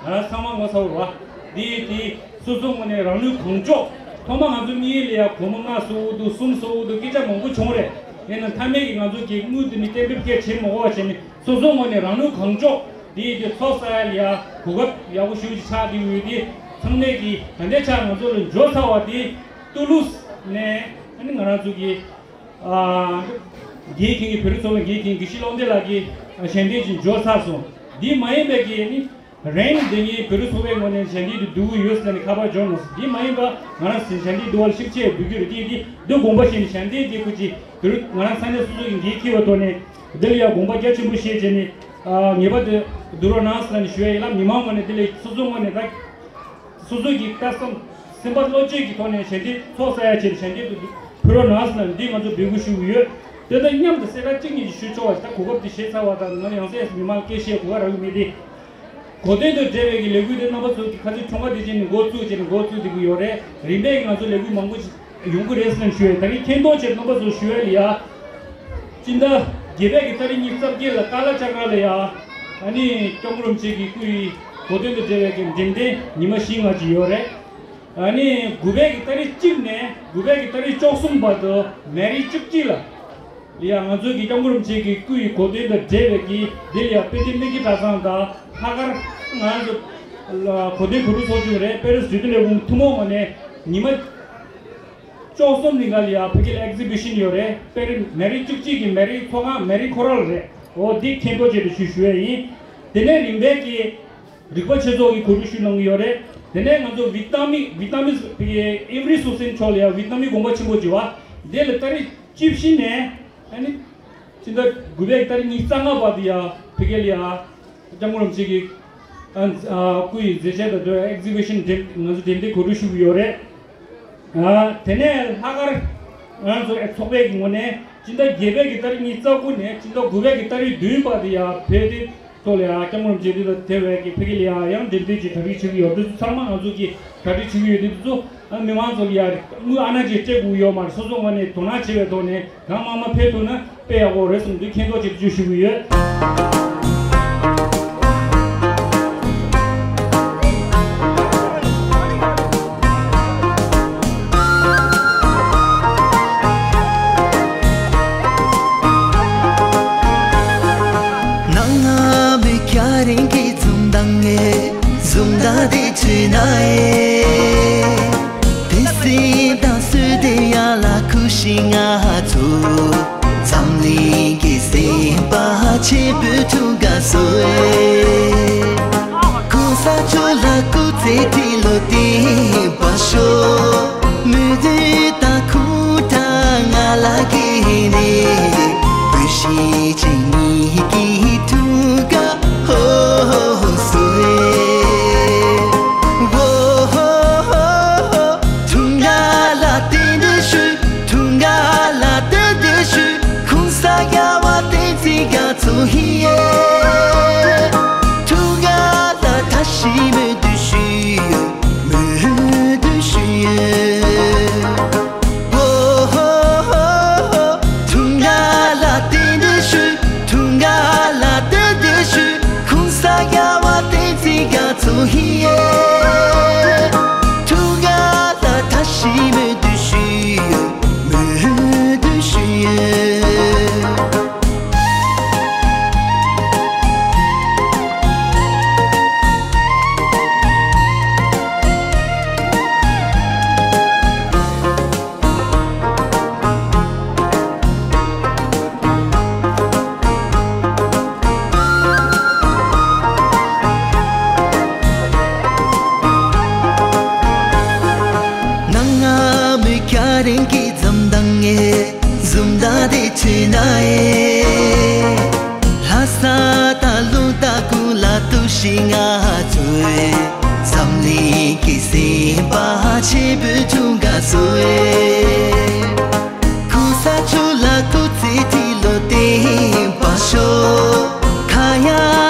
ང་ཚང་མ་ངོ་ཚ་བོ་རེད་བ། འདི་དེ་སོ་སོའི་ངོས་ནས་རང་ནུས་གང་ལྕོགས། ཐོག་མ་ང་ཚོ་དམིགས་ཡུལ་ལ་ཡ་སྒོར་མོ་ལྔ་བཟོ་འོས་འདུག་གསུམ་བཟོ་འོས་འདུག་སྐད་ཆ་མང་པོ་བྱུང་རེད། ཡིན་ནའང་མཐའ་མའི་གི་ང་ཚོ་གི་དངུལ་དེ་ནི་གཏན་འབེབས་སྐད་བྱེད་མ་དགོས་པ་བྱས་ནས་སོ་སོའི་ངོས་ནས་རང་ནུས་གང་ལྕོགས་འདི་དེ་ཚོགས་བསགས་ཡ་ལ་ཡ་གོ་སྐབས་ཡག་པོ་ཞེ་པོ་ཅིག་ཆགས་བསྡད་ཡོད་དེ། ཚང་མས་ཀྱི་ད་ལྟའི་ཆར་ང་ཚོ་ལ་འབྱོར་ཚར་བ་དེ་ཏུ་ལུ་སི་ནས་ཨ་ནི་ང་རང་ཚོ་གི་ཨ་འགན་འཁྱེར་མཁན་བོད་རིགས་ཚོགས་པའི་འགན་འཁྱེར་མཁན་དགེ་བཤེས་བློ་བདེ་ལགས་ཀྱི་ཞལ་འདེབས་ཅིག་འབྱོར་ཚར་སོང་། འདི་མ་ཡིན་པའི་གི་ཨ་ནི་རིང་འདི་ཉིད་བོད་རིགས་ཚོགས་པའི་ངོས་ནས་ཞལ་འདེབས་དེ་བསྡུ་གི་ཡོད་ཟེར་ནས་ཁ་པར་འབྱོར་མ་སོང་། འདི་མ་ཡིན་པ་ང་རང་ཞལ་འདེབས་བསྡུ་བ་ལ་ཤུགས་ཆེ་བསྡུ་རྒྱུ་རེད། དེ་དེ་འདི་དགོངས་པ་བཞེས་ནས་ཞལ་འདེབས་དེ་ཁུ་ཅི་བོད་རིགས་ང་རང་ས་གནས་སོ་སོ་གི་འགན་འཁྱེར་བའི་ཐོག་ནས་འདི་ལ་ཡང་དགོངས་པ་རྒྱ་ཆེན་པོ་བཞེས་བྱས་ནས་ངེས་པར་དུ་བསྡུ་རོགས་གནང་ཟེར་ནས་ཞུ་ཡ་ཡིན་ལ། མི་མང་ངོས་ནས་འདི་ལ་སོ་སོ་ངོས་ནས་ད། སོ་སོ་གི་ལྟ་བསམ་སེམས་པ་བློ་བཅོས་ཀྱི་ཐོག་ནས་ཞལ་འདེབས་ཚོགས་བསགས་ཡ་ཆེད་ཞལ་འདེབས་དུ་ཕུལ་རོགས་གནང་ཟེར་ན་འདི་ང་ཚོ་འབོད་སྐུལ་ཞུ་གི་ཡོད། དེ་དང་མཉམ་དུ་གསལ་བསྒྲགས་གཅིག་གཉིས་ཀྱིས་ཞུ་ཆོག་པ་ཞིག་ད་གོ་སྐབས་དེ་བཞེས་ཚར་བ་དང་ང་ཡང་སེ་མི་མང་སྐད་བཤད་གོ་སྐབས་རག་གི་མེད་དེ། གོ་སྟོན་དང་འབྲེལ་བའི་གི་ལས་འགུལ་དེ་རྣམ་པ་ཚོ་གི་ཁ་ཚིག་ཁྱུང་ཁ་དེ་ཅན་ནས་འགོ་བཙུགས་བྱས་ནས་འགོ་བཙུགས་བསྡད་ཀྱི་ཡོད་རེད། རིམ་པས་ང་ཚོ་ལས་འགུལ་མང་པོ་ཞིག་ཡོང་གི་རེད་ཟེར་ནས་ཞུ་ཡས། ད་གིན་མཁྱེན་རྟོགས་བྱས་རྣམ་པ་ཚོར་ཞུ་ཡས་ལ་ཡ། སྤྱི་ཟླ་བརྒྱད་པའི་གི་ཏ་རིག་ཉི་ཤུ་རྩ་བརྒྱད་ལ་ཀ་ལ་ཅ་ག་ལ་ཡ། ཨ་ནི་སྐྱབས་མགོན་རིན་པོ་ཆེ་གི་སྐུ་ཡི་གོ་སྟོན་དང་འབྲེལ་བའི་གི་འགྲེམས་སྟོན་ཉི་མ་བཞི་ལྔ་ཅིག་ཡོད་རེད། ཨ་ནི་དགུ་པའི་གི་ཏ་རིག་གཅིག་ནས་དགུ་པའི་གི་ཏ་རིག་བཅུ་གསུམ་བར་དུ་མེ་རི་བཅུ་གཅིག་ལ། ཡ་ང་ཚོའི་གི་སྐྱབས་མགོན་རིན་པོ་ཆེ་གི་སྐུ་ཡི་གོ་སྟོན་དང་འབྲེལ་བའི་གི་འདི་ལ་ཡ་དཔལ་ལྡན་སྨན་གྱི་གྲྭ་ཚང་དང་ལྷག་དཀར་ང་ཚོ་གོ་སྟོན་གོ་སྒྲིག་ཚོགས་ཆུང་རེད། པེ་རིས་འབྲེལ་མཐུད་ལས་ཁུངས་ཐུན་མོང་ངོས་ནས་ཉི་མ་བཅུ་གསུམ་རིང་ག་ལ་ཡ་ཕ་གི་ལ་ཨེག་ཛི་བི་ཤན་ཡོད་རེད། དཔེར་ན་མེ་རི་བཅུ་གཅིག་གི་མེ་རི་ཚོགས་ཁང་མེ་རི་ཁོ་རལ་རེད། འོ་འདི་མཁྱེན་རྟོགས་བྱས་ཏེ་ཞུ་ཞུ་ཡས་ཡིན། དེ་ནས་རིམ་པས་ཀྱི་རིག་པ་ཆོས་ཚོགས་ཀྱི་གོ་སྒྲིག་ཞུས་གནང་གི་ཡོད་རེད། དེ་ནས་ང་ཚོ་ཝི་ཏཱ་མིན་ཝི་ཏཱ་མིན་ཕ་གི་ཨེ་ཝ་རི་སུ་སིན་མཆོག་ལ་ཡ་ཝི་ཏཱ་མིན་དགོངས་པ་ཆེན་པོ་བྱེད་པ་དེ་ལ་ཏ་རིག་བཅུ་བཞི་ནས་ཨ་ནི་སྤྱི་ཟླ་དགུ་པའི་ཏ་རིག་ཉི་ཤུ་རྩ་ལྔ་བར་དུ་ཡ་ཕ་གི་ལ་ཡ། སྐྱབས་མགོན་རིན་པོ་ཆེ་གི་ཨ་ཨ་སྐུ་ཡི་མཛད་རྗེས་དང་འབྲེལ་ཨེག་ཛི་བི་ཤན་འགྲེམས་ང་ཚོ་འགྲེམས་སྟོན་གོ་སྒྲིག་ཞུ་གི་ཡོད་རེད། ཨ་དེ་ནས་ལྷག་དཀར་ང་ཚོ་ཨེ་ཚོགས་པའི་གི་ངོས་ནས་སྤྱི་ཟླ་བརྒྱད་པའི་གི་ཏ་རིག་ཉི་ཤུ་རྩ་དགུ་ནས་སྤྱི་ཟླ་དགུ་པའི་གི་ཏ་རིག་བདུན་བར་དུ་ཡ་བོད་དེ་ཐོག་ལ་ཡ་སྐྱབས་མགོན་རིན་པོ་ཆེ་དེ་དང་དེ་བས་ཀྱི་ཕ་གི་ལ་ཡ་ཡང་འགྲེམས་སྟོན་གྱི་གྲ་སྒྲིག་བྱེད་ཀྱི་ཡོད། དེ་ཚོ་ཚང་མ་ང་ཚོ་གི་གྲ་སྒྲིག་བྱེད་ཀྱི་ཡོད། དེ་ཚོ་ཨ་མི་མང་ཚོ་ལ་ཡ་དངུལ་ཨ་ན་ཅིག་སྤྲད་དགོས་ཡོད་མ་རེད། སོ་སོ་ངོས་ནས་དོ་སྣང་བྱེད་པའི་ཐོག་ནས་གང་མང་མང་ཕེབས་ཐུབ་ན་དཔེ་ཡག་པོ་རེད་གསུངས་དུས་མཁྱེན་རྟོགས་བྱེད་དུ་ཞུ་ཞུ་གི་ཡོད། ནང་ང་མི་ཁྱ་རིང་གི་འཛུམ་མདངས་ངས་འཛུམ་མདངས་དེ་བྱུས་ན་ཨེ། དེ་སྲིད་དང་སུ་དེ་ཡ་ལ་ཁུ་ཤི་ང་ཚོ་འཛམ་གླིང་གི་སེམས་པ་ཆེན་པོ་ཐུག་ག་སོ་ཨེ། གོང་ས་མཆོག་ལ་སྐུ་ཚེ་ཁྲི་ལོ་བརྟན་པར་ཤོག་མོས་འདུན་དང་ཁུངས་དྲངས་ང་ལ་གི་ནས་བུ་ཤི་ཅིག་ཉིད་ཀྱི་ཐུག་ག་ཧོ་ཧོ་སོ་ཨེ། ཧོ་ཧོ་ཧོ་ཧོ། ཐུགས་ང་ལ་བརྟན་དུ་ཞུ། ཐུགས་ང་ལ་བརྟན་དུ་ཞུ། གོང་ས་རྒྱལ་བ་བསྟན་འཛིན་རྒྱ་མཚོ་ཧི་ཡེ། ཐུགས་ང་ལ་ད་ཞི་མོས་འདུ་ཞུ། མོས་འདུ་ཞུ། ཧོ་ཧོ་ཧོ་ཧོ། ཐུགས་ང་ལ་བརྟན་དུ་ཞུ། ཐུགས་ང་ལ་བརྟན་དུ་ཞུ། གོང་ས་རྒྱལ་བ་བསྟན་འཛིན་རྒྱ་མཚོ་ཧི་ཡེ། ཐུགས་ང་ལ་ད་ཞི་མོས་འདུ་ཞུ། མོས་འདུ་ཞུ། ནང་ང་མི་ཁྱ་རིང་གི་འཛུམ་མདངས་ངས་འཛུམ་མདངས་དེ་བྱུས་ན་ཨེ། ལྷ་ས་དང་ལུང་རྟ་ཁུལ་ལ་གཏུགས་ཤིང་ང་ཚོས་འཛམ་གླིང་གི་སེམས་པ་ཆེན་པོ་བྱུང་ག་སོ་ཨེ། གོང་ས་མཆོག་ལ་སྐུ་ཚེ་ཁྲི་ལོ་བརྟན་པར་ཤོག་ཁ་ཡ།